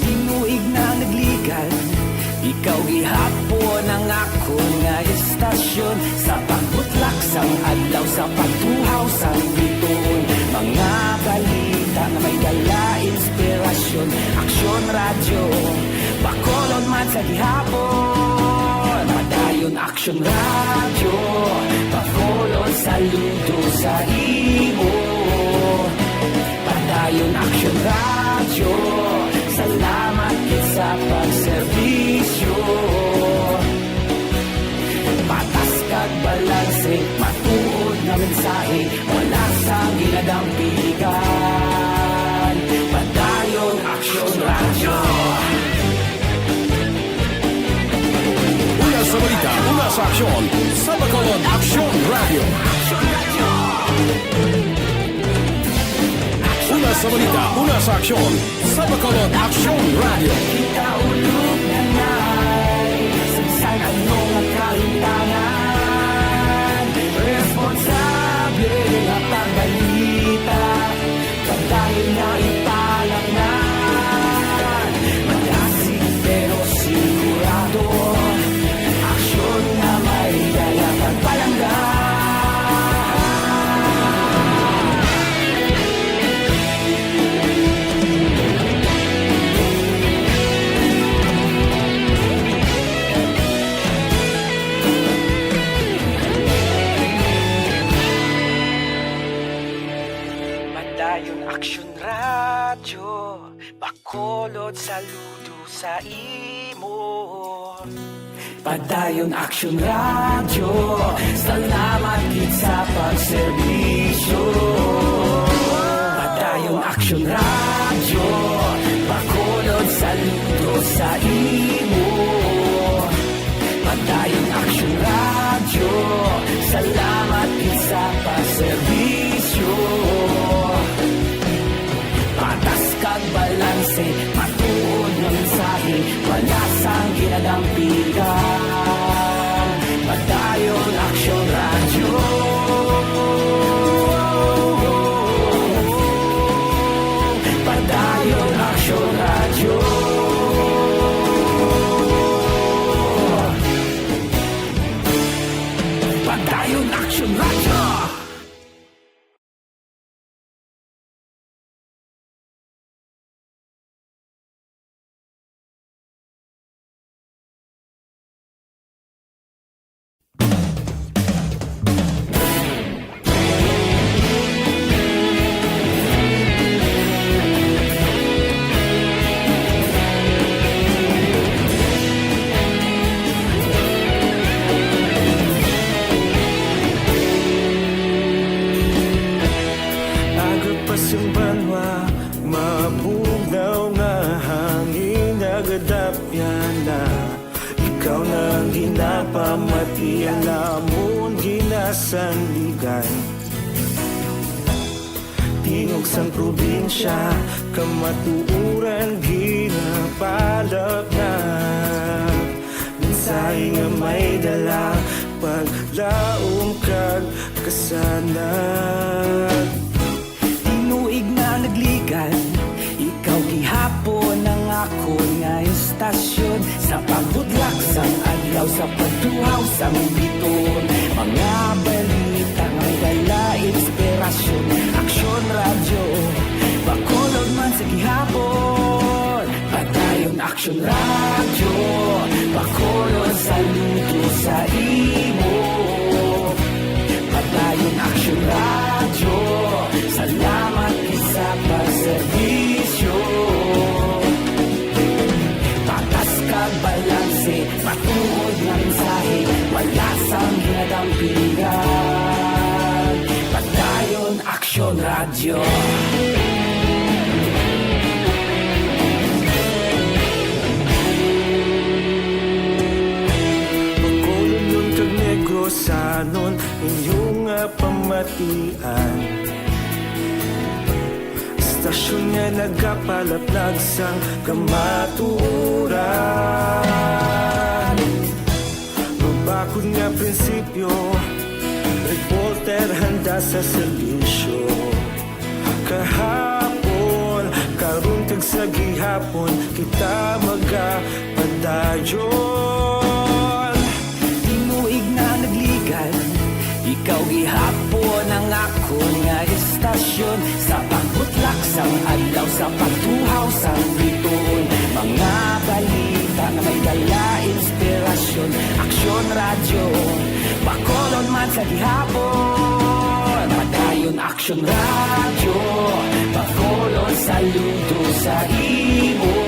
Tinuig na nagligan, ikaw gihapon ang akon nga estasyon. Sa pagbutlak sang adlaw, sa pagtuhaw sang bituon, mga balita nga may dala inspirasyon. Aksyon Radyo, Bacolod man sa gihapon. Padayon Aksyon Radyo, Bacolod, saludo sa imo. Padayon Aksyon Radyo, salamat gid sa pagserbisyo. Patas kag balanse, matuod nga mensahe, wala sang ginadampigan. Padayon Aksyon Radyo. Una sa balita, una sa aksyon, sa Bacolod Aksyon Radyo. Una sa balita, una sa aksyon, sa Bacolod Aksyon Radyo. Kita ulog na nay, sa bisan ano nga kahimtangan, responsable nga pagbalita. Padayon na ipalangga, magasig pero sigurado, aksyon nga may dala kag palangga. Saludo sa imo. Padayon Aksyon Radyo, salamat gid sa pagserbisyo. Padayon Aksyon Radyo, Bacolod, saludo sa imo. Padayon Aksyon Radyo, salamat gid sa pagserbisyo. Patas kag balanse, matuod nga mensahe, wala sang ginadampigan. Padayon Aksyon Radyo. Padayon Aksyon Radyo. Padayon Aksyon Radyo. Aga pa sing banwa, mabugnaw nga hangin nagadapyan na. Ikaw na ang ginapamati, ang amon ginasandigan. Tingog sang probinsya, kamatuoran ginapalapnag. Mensahe nga may dala, paglaom kag kasanag. Tinuig na nagligan, ikaw gihapon ang akon nga istasyon. Sa pagbudlak sang adlaw, sa pagtuhaw sang biton, mga balita nga may dala inspirasyon. Aksyon Radyo, Bacolod man sa gihapon. Padayon Aksyon Radyo, Bacolod, saludo sa imo. Padayon Aksyon Radyo, salamat gid sa pagserbisyo. Patas kag balanse, matuod nga mensahe, wala sang ginadampigan. Padayon Aksyon Radyo. Bacolodnon kag Negrosanon, inyo nga pamatian. Istasyon nga nagapalaplag sang kamatuoran. Mabakod nga prinsipyo, reporter handa sa serbisyo. Kahapon, karon kag sa gihapon, kita magapadayon. Tinuig na nagligan, ikaw gihapon ang akon nga istasyon. Sa pagbutlak sang adlaw, sa pagtuhaw sang bituon, mga balita nga may dala inspirasyon. Aksyon Radyo, Bacolod man sa gihapon. Padayon Aksyon Radyo, Bacolod, saludo sa imo.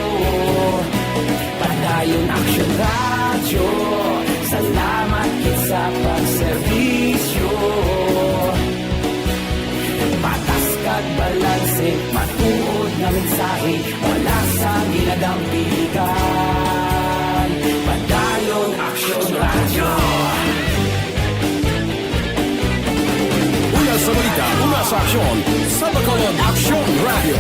Padayon Aksyon Radyo, salamat gid sa pagserbisyo. Patas kag balanse, matuod nga mensahe, wala sang ginadampigan. Padayon Aksyon Radyo. Una sa balita, una sa aksyon, sa Bacolod Aksyon Radyo.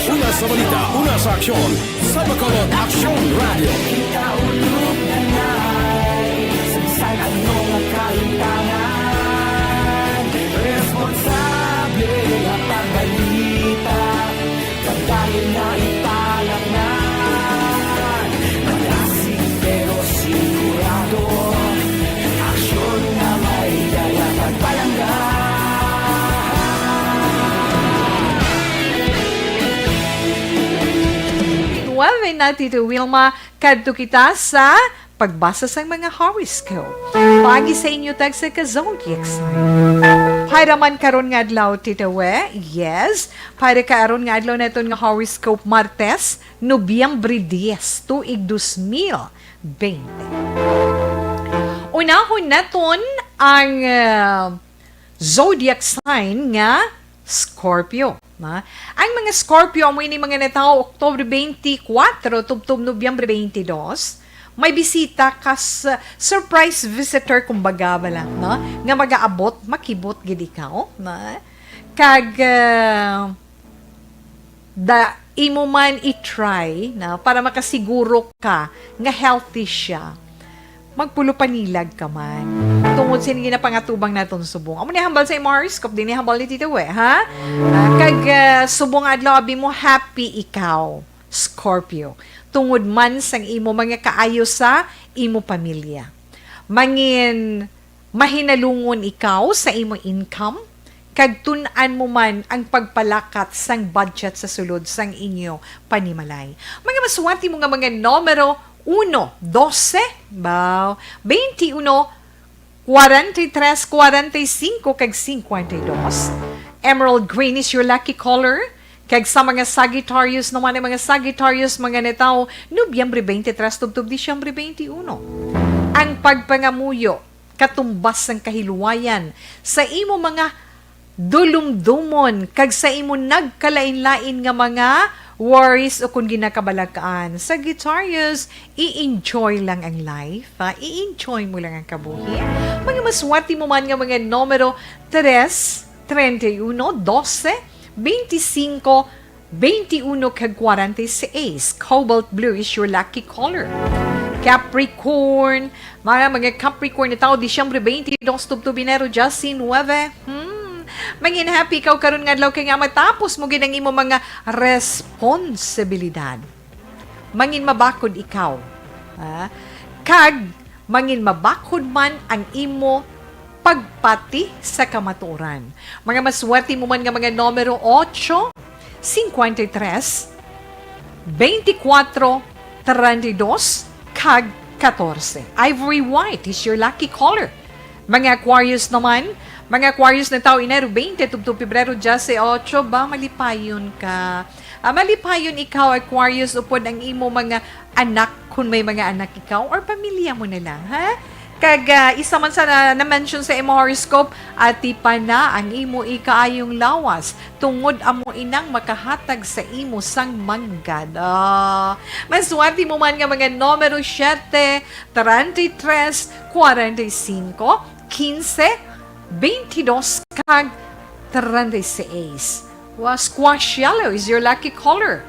Una sa balita, una sa aksyon, sa Bacolod Aksyon Radyo. Kita ulog na nai, sa bisan ano nga kahimtangan, responsable nga pagbalita, pagdayon na ipalaknan. Malasig pero sigurado, aksyon nga may dala pagpalangga. Nueve na, Tito Wilma, kadto kita sa pagbasa sang mga horoscope. Paagi sa inyo tagsa ka Zodiac sign. Para man karon nga adlaw, Tita We, yes, para karon nga adlaw naton nga horoscope, Martes, Nobyembre diyes, tuig dos mil bente. Unahon naton ang, ah, zodiac sign nga Scorpio. Na? Ang mga Scorpio, amo ini mga natawo Oktubre twenty-four tubtob Nobyembre twenty-two. May bisita ka sa surprise visitor, kumbaga bala, no? Nga magaabot, makibot gid ikaw, no? Kag, ah, da, imo man i-try na para makasiguro ka nga healthy siya. Magpulupanilag ka man. Tungod sa ginapangatubang naton subong. Amo ni hambal sa imo horoscope, din ni hambal ni Tito We, ha? Ah, kag, ah, subong adlaw, abi mo, happy ikaw, Scorpio. Tungod man sang imo mga kaayo sa imo pamilya. Mangin mahinalungon ikaw sa imo income, kag tun-an mo man ang pagpalakat sang budget sa sulod sang inyo panimalay. Mga maswerte mo nga mga numero, uno, dose, baw, twenty-one, forty-three, forty-five, kag fifty-two. Emerald green is your lucky color. Kag sa mga Sagittarius naman, ang mga Sagittarius, mga natawo Nobyembre twenty-three tubtob Disyembre twenty-one. Ang pagpangamuyo katumbas sang kahiluwayan sa imo mga dulumdomon kag sa imo nagkalain-lain nga mga worries o kon ginakabalak-an. Sagittarius, i-enjoy lang ang life, ha? I-enjoy mo lang ang kabuhi. Mga maswerte mo man nga mga numero tres, treinta y uno, doce, veinticinco, veintiuno kag kwarenta y seis. Cobalt blue is your lucky color. Capricorn, mga, mga Capricorn, natawo Disyembre twenty-dos tubtob Enero disinuebe. Hmm. Mangin happy ikaw karon nga adlaw kay nga matapos mo gid ang imo mga responsibilidad. Mangin mabakod ikaw. Ha? Kag mangin mabakod man ang imo pagpati sa kamatuoran. Mga maswerte mo man nga mga numero, ocho, cincuenta y tres, veinticuatro, treinta y dos, kag catorce. Ivory white is your lucky color. Mga Aquarius naman, mga Aquarius, natawo Enero twenty tubtob Pebrero diyes otso, ba, malipayon ka. Ah, malipayon ikaw, Aquarius, upod ang imo mga anak, kung may mga anak ikaw, or pamilya mo na lang, ha? Kag, ah, isa man sa na, na-mention sa imo horoscope, atipan na ang imo ikaayong lawas, tungod amo inang makahatag sa imo sang manggad. Ah, maswerte mo man nga mga numero, siete, treinta y tres, cuarenta y cinco, quince, veintidós, kag treinta y seis. Wa, squash yellow is your lucky color.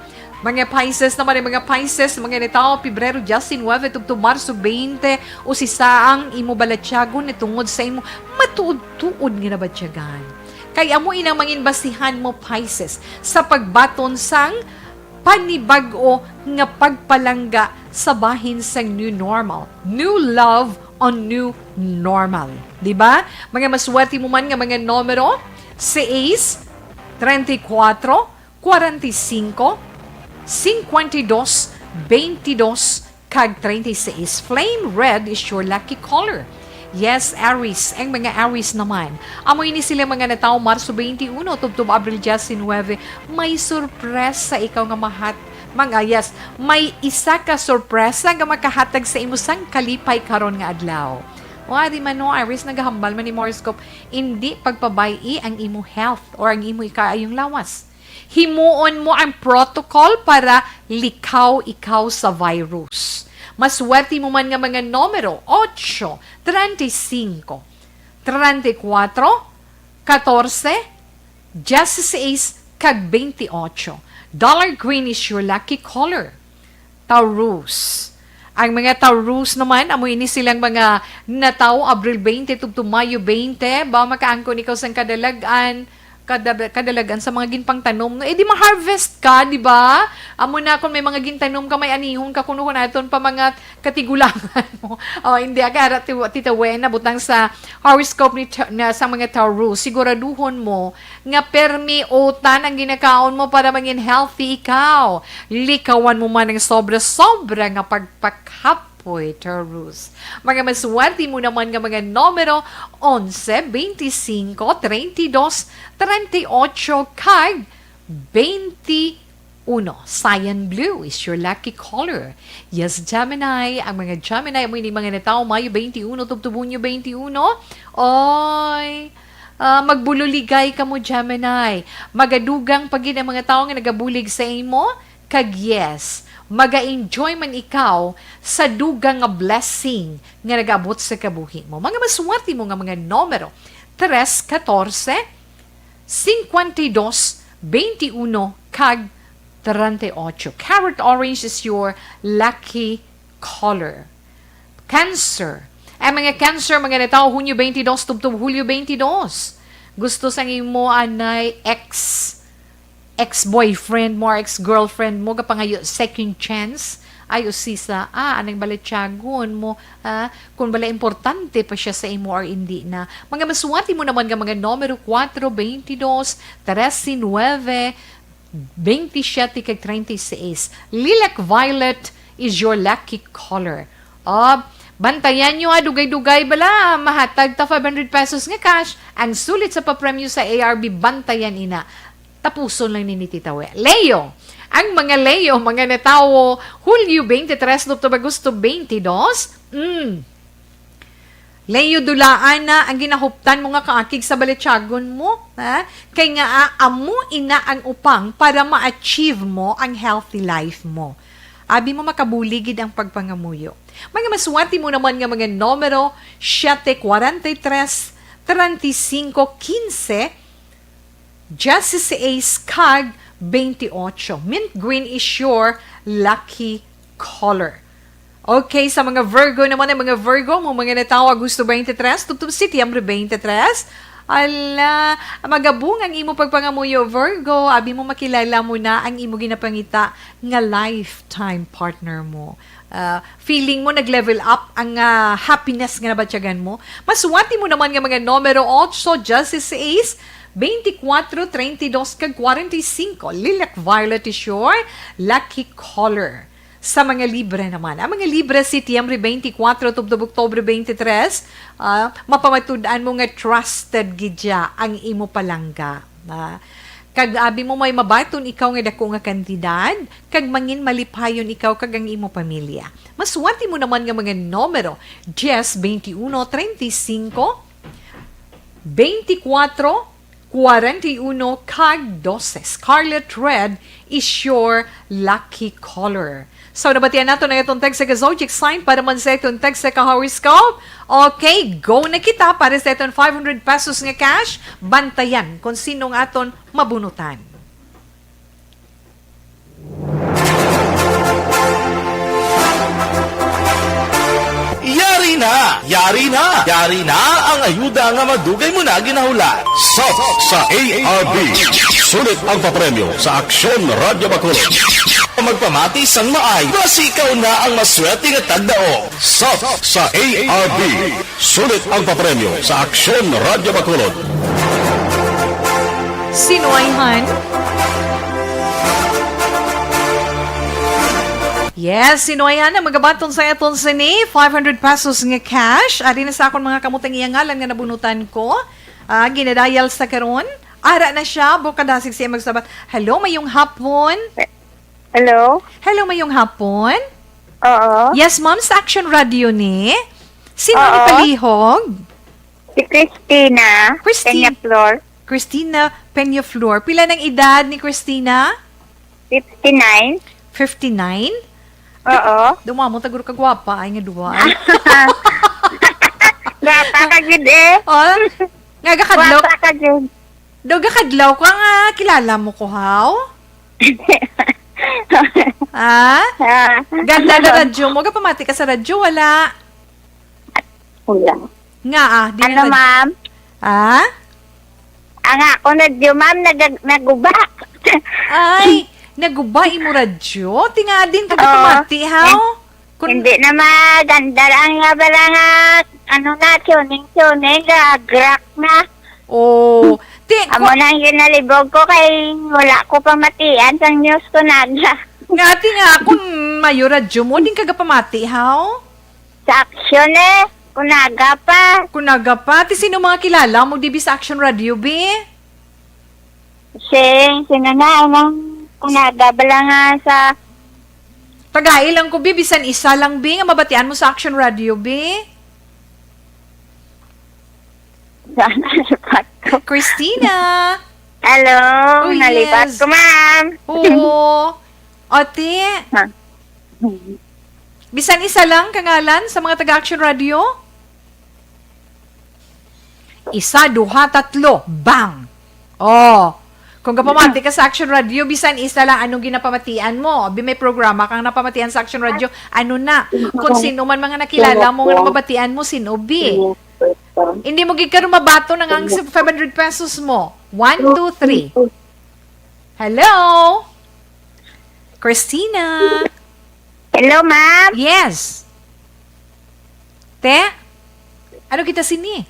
Mga Pisces naman, ang mga Pisces, mga natawo Pebrero disinuebe tubtob Marso twenty, usisa ang imo balatyagon na tungod sa imo matuod-tuod nga nabatyagan. Kay amo inang mangin basihan mo, Pisces, sa pagbaton sang panibag-o nga pagpalangga sa bahin sang new normal. New love on new normal. Di ba? Mga maswerte mo man nga mga numero, seis, treinta y cuatro, cuarenta y cinco, cincuenta y dos, veintidós, kag treinta y seis. Flame red is your lucky color. Yes, Aries. Ang mga Aries naman, amo ini sila mga natawo Marso twenty-one tubtob Abril disinuebe. May sorpresa ikaw nga mahat-, mga, yes, may isa ka sorpresa nga makahatag sa imo sang kalipay karon nga adlaw. O, di man, no, Aries, nagahambal man ni horoscope, indi pagpabay-i ang imo health or ang imo ikaayong lawas. Himuon mo ang protocol para likaw ikaw sa virus. Maswerte mo man nga mga numero, ocho, treinta y cinco, treinta y cuatro, catorce, dieciséis, kag veintiocho. Dollar green is your lucky color. Taurus. Ang mga Taurus naman, amo ini silang mga natawo Abril twenty tubtob Mayo twenty. Ba, makaangkon ikaw sang kadalag-an, kada-, kadalagan sa mga ginpangtanom, no? Eh, di ma-harvest ka, di ba? Amo na, kung may mga gintanom ka, may anihon ka, kuno kung aton pa mga katigulangan mo. Oh, hindi, aga, ara, ti-, Tita Wen, nabutang sa horoscope ni Ta-, na, sa mga Taurus. Siguraduhon mo nga permi utan ang ginakaon mo para mangin healthy ikaw. Likawan mo man ang sobra-sobra nga pagpakhap Hoy, Taurus. Mga maswerte mo naman nga mga numero, onse, beintisinko, treinta y dos, treinta y ocho, kag beintiuno. Cyan blue is your lucky color. Yes, Gemini. Ang mga Gemini, amo ini mga natawo Mayo beintiuno tubtob Hunyo beintiuno. Oy, ah, magbuloligay kamo, Gemini. Magadugang pa gid ang mga tawo nga nagabulig sa imo. Kag yes, maga-enjoy man ikaw sa dugang nga blessing nga nagaabot sa kabuhi mo. Mga maswerte mo nga mga numero, tres, katorse, cincuenta y dos, veintiuno, kag treinta y ocho. Carrot orange is your lucky color. Cancer. Ang mga Cancer, mga natawo Hunyo twenty-two tubtob Hulyo twenty-two. Gusto sang imo anay ex, ex-boyfriend mo or ex-girlfriend mo, gapangayo second chance. Ay, usisa, ah, anang balatyagon mo, ah, kung bala importante pa siya sa imo or hindi na. Mga maswerte mo naman nga mga numero, kuwatro, beintidos, trese, nuebe, beintisyete kag treinta y seis. Lilac violet is your lucky color. Ah, bantayan nyo, ah, dugay-dugay bala, mahatag ta five hundred pesos nga cash. Ang sulit sa papremyo sa A R B, bantayan ina. Tapuson lang nini, Tita We. Leo. Ang mga Leo, mga natawo, Hulyo twenty-three tubtob Agosto twenty-two. Mm. Leo, dulaan na ang ginahuptan mo nga kaakig sa balatyagon mo, ha? Kay nga, ah, amo ina ang upang para ma-achieve mo ang healthy life mo. Abi mo, makabulig gid ang pagpangamuyo. Mga maswerte mo naman nga mga numero, siyete, kwarenta y tres, treinta y cinco, quince, dieciséis kag veintiocho. Mint green is your lucky color. Okay, sa mga Virgo naman, ang mga Virgo, mo mga natawo Agosto twenty-three tubtob Setyembre twenty-three. Ala, magabunga ang imo pagpangamuyo, Virgo. Abi mo, makilala mo na ang imo ginapangita nga lifetime partner mo. Ah, feeling mo nag-level up ang, ah, happiness nga nabatyagan mo. Maswerte mo naman nga mga numero, otso, dieciséis, veinticuatro, treinta y dos, kag kwarenta y cinco. Lilac violet is your lucky color. Sa mga Libra naman, ang mga Libra, Setyembre twenty-four tubtob Oktubre twenty-three, ah, mapamatud-an mo nga trusted gid siya ang imo palangga. Ah, kag abi mo, may mabaton ikaw nga dako nga kantidad, kag mangin malipayon ikaw kag ang imo pamilya. Maswerte mo naman nga mga numero, dies, veintiuno, treinta y cinco, veinticuatro, kwarenta y uno, kag dose. Scarlet red is your lucky color. So, nabatian nato na itong text sa zodiac sign para man sa itong text sa horoscope. Okay, go na kita para sa itong five hundred pesos nga cash. Bantayan kung sino ang aton mabunutan. Yari na! Yari na! Yari na ang ayuda nga madugay mo na ginahulat. Sop sa A R B. Sulit ang papremyo sa Aksyon Radyo Bacolod. Magpamati sang maay, basi ikaw na ang maswerte nga tagdao. Sop sa A R B. Sulit ang papremyo sa Aksyon Radyo Bacolod. Sino ay han? Yes, sino ay han ang magabaton sa aton sini? Five hundred pesos nga cash. Ari na sa akon mga kamot ang iyang ngalan nga nabunutan ko. Ah, ginadayal sa karon. Ara na siya, bukadasig siya magsabat. Hello, mayong hapon. Hello? Hello, mayong hapon. Oo. Yes, ma'am, sa Action Radio ni. Sino ni Oo. palihog? Si Christina Christi- Peñaflor. Christina Peñaflor. Pila nang edad ni Christina? Fifty-nine. Fifty-nine? Oo. Dumamo, taguro ka gwapa, ay nga duwa. Gwapa ka gid eh. Oh, nga gakadlaw. Gwapa ka gid. Do gakadlaw ka nga kilala mo ko, haw? Ah? Ah. Ganda na radyo mo. Gapamati ka sa radyo, wala? Wala. Nga, ah, di Ano, na ma'am? Ah? Ang ako na di, ma'am, nag-, naguba. Ay, naguba imo radyo? Tinga din ka Oo. gapamati, haw? Kun- Hindi na maganda lang nga bala nga, ano na, tuning-tuning, ga-crack na. Oh, ti-, Amo ku- na ang ginalibog ko kay wala ko pamatian sang news ko naga. Nga, ti nga, kung mayo radyo mo, din ka gapamati, haw? Sa Action eh. Kunaga pa. Kunaga pa. Ti sino mga kilala mo dibi sa Action Radio, bi? Sing, sino na, anong kunaga bala nga sa Tagai lang ko, bi. Bisan isa lang, bi, nga mabatian mo sa Action Radio, bi. Sana lipat ko. Christina! Hello, Oh, nalipat yes. ko, ma'am. Oo. Ate, Ha? Bisan isa lang kangalan sa mga taga Action Radio? Isa, duha, tatlo. Bang! Oh, kung gapamati ka sa Action Radio, bisan isa lang, anong ginapamatian mo? Bi, may programa kang napamatian sa Action Radio, ano na? Kung sino man mga nakilala mo nga mabatian mo, sino, bi? Hindi mo gid karon mabaton ang, ang five hundred pesos mo. One, two, three. Hello? Christina? Hello, ma'am. Yes. Te? Ano kita sini?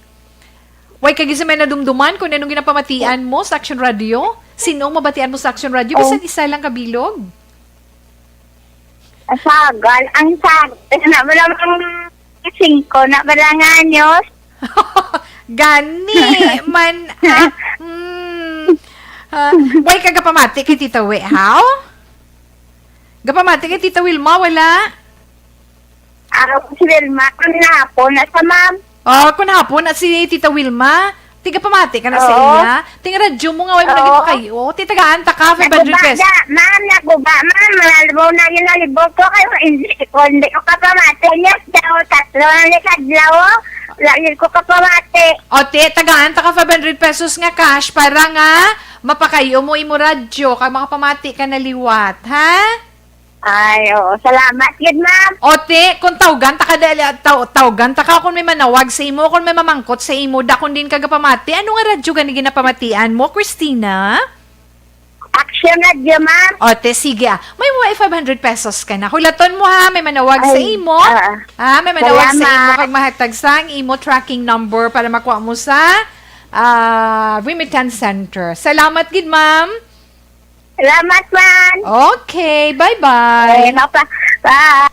Way ka gid sa may nadumduman kung anong ginapamatian mo sa Action Radio? Sino ang mabatian mo sa Action Radio? Oh. Bisan isa lang kabilog? Sagal. Ang sagal. Na wala mang singko na wala nga anyos. Gani man, ah, mm, ah, way ka gapamati kay Tita We, haw? Gapamati kay Tita Wilma, wala? Ah, si Wilma, kung hapon na sa ma'am. Oh, kung hapon na si Tita Wilma, tigapamati ka na sa Oo. iya. Ting radyo mo nga, way mo na Oo. gipakayo. Titagaan ta ka, five hundred Naguba pesos. na, ma'am, naguba, ma'am. Malabo na yung nalibot ko kayo. Hindi ko, hindi ko kapamati niya. Daw, tatlo na ni Kadlaw. Lagi ko kapamati. O, te, tagaan ta ka five hundred pesos nga cash para nga mapakayo mo imo radyo kag makapamati ka na liwat, ha? Ay, oo. Salamat gid, ma'am. O, te, kung tawgan ta ka, dali, taw-, tawgan ta ka kung may manawag sa imo, kung may mamangkot sa imo, da kung din ka gapamati. Ano nga radyo gani ginapamatian mo, Christina? Action Radio, ma'am. O, te, sige, ah. May mga five hundred pesos ka na. Hulaton mo, ha, may manawag sa Ay, imo. ah. Ha, may manawag sa imo, Salamat. kag mahatag sang imo tracking number para makuha mo sa, ah, remittance center. Salamat gid, ma'am. Salamat, ma'am. Okay, bye-bye. Eh, mapa-, bye.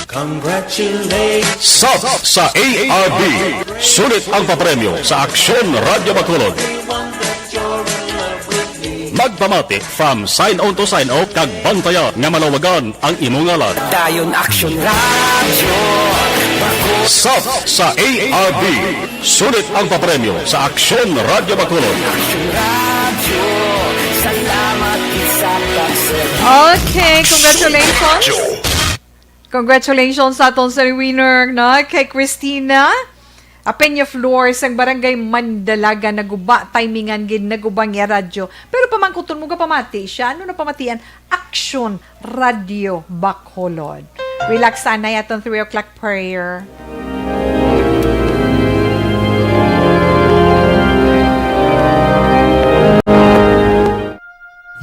Congratulations. Sap sa A R B. Sulit ang papremyo sa Aksyon Radyo Bacolod. Magpamati from sign on to sign off kag bantayan nga malawagan ang imo ngalan. Dayon Aksyon Radyo. Sap sa A R B. Sulit ang papremyo sa Aksyon Radyo Bacolod. Aksyon Radyo. Salamat sa pagserbi. Okay, congratulations. Congratulations sa aton sa winner na kay Christina Peñaflor sang Barangay Mandalaga. Naguba, timingan gid, naguba ang iya radyo. Pero pamangkuton mo, gapamati siya. Ano na pamatian? Aksyon Radio Bacolod. Relax, anay, aton three o'clock prayer.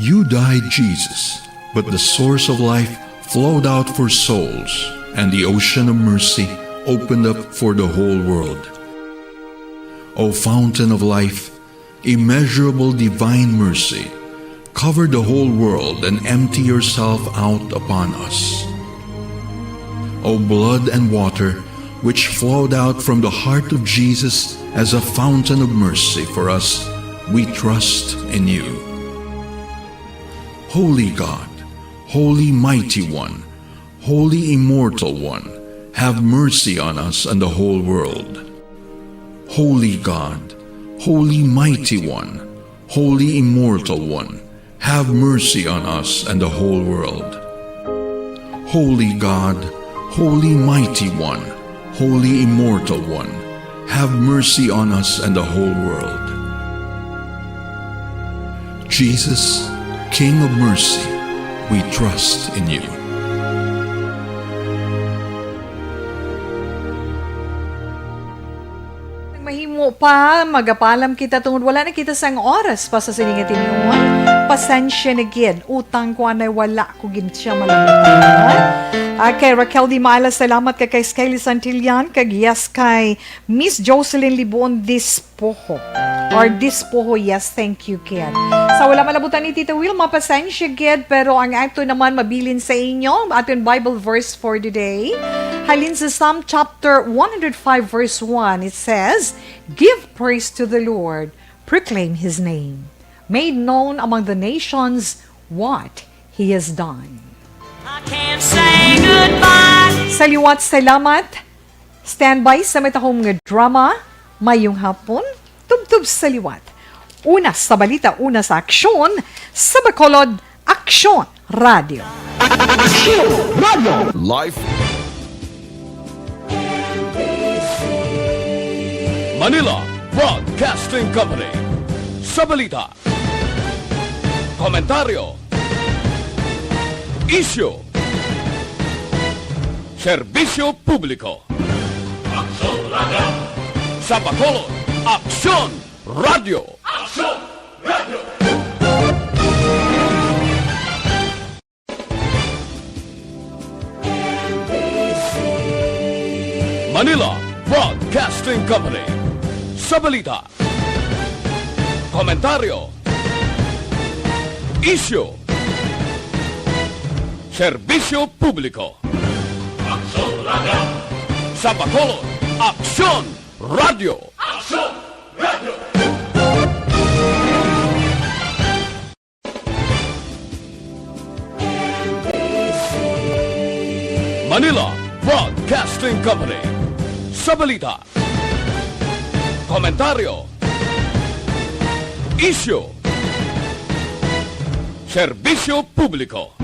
You died, Jesus, but the source of life flowed out for souls, and the ocean of mercy opened up for the whole world. O fountain of life, immeasurable divine mercy, cover the whole world and empty yourself out upon us. O blood and water, which flowed out from the heart of Jesus as a fountain of mercy for us, we trust in you. Holy God, Holy Mighty One, Holy Immortal One, have mercy on us and the whole world. Holy God, Holy Mighty One, Holy Immortal One, have mercy on us and the whole world. Holy God, Holy Mighty One, Holy Immortal One, have mercy on us and the whole world. Jesus, King of mercy, we trust in you. Mahimo pa, magapaalam kita tungod wala na kita sang oras pa sa sini nga tinion. Pasensya na gid, utang ko anay, wala ko gid siya malamutan. Ah, kay Raquel Di Mala, salamat ka kay Skylie Santillan, kag yes kay Miss Jocelyn Libon Dispoho. Or Dispoho, yes, thank you, kid. Sa wala malabutan ni Tita Wilma, pasensya gid, pero ang ato naman mabilin sa inyo, aton Bible verse for the day. Halin sa Psalm chapter one hundred five, verse one, it says, "Give praise to the Lord, proclaim his name. Made known among the nations what he has done." I can't say goodbye. Sa liwat, salamat. Standby sa Metahome nga drama. Mayong hapon. Tubtob sa liwat. Una sa balita, una sa aksyon, sa Bacolod, Aksyon Radio. Aksyon Radio. Life. Manila Broadcasting Company. Sa balita, komentaryo, isyu, serbisyo publiko. Aksyon Radio. Sa Bacolod, Aksyon Radio. Aksyon Radio. Manila Broadcasting Company. Sa balita, komentaryo, isyu, serbisyo publiko. Aksyon Radio. Sa Bacolod, Aksyon Radio. Aksyon Radio. Manila Broadcasting Company. Sa balita, komentaryo, isyu, serbisyo publiko.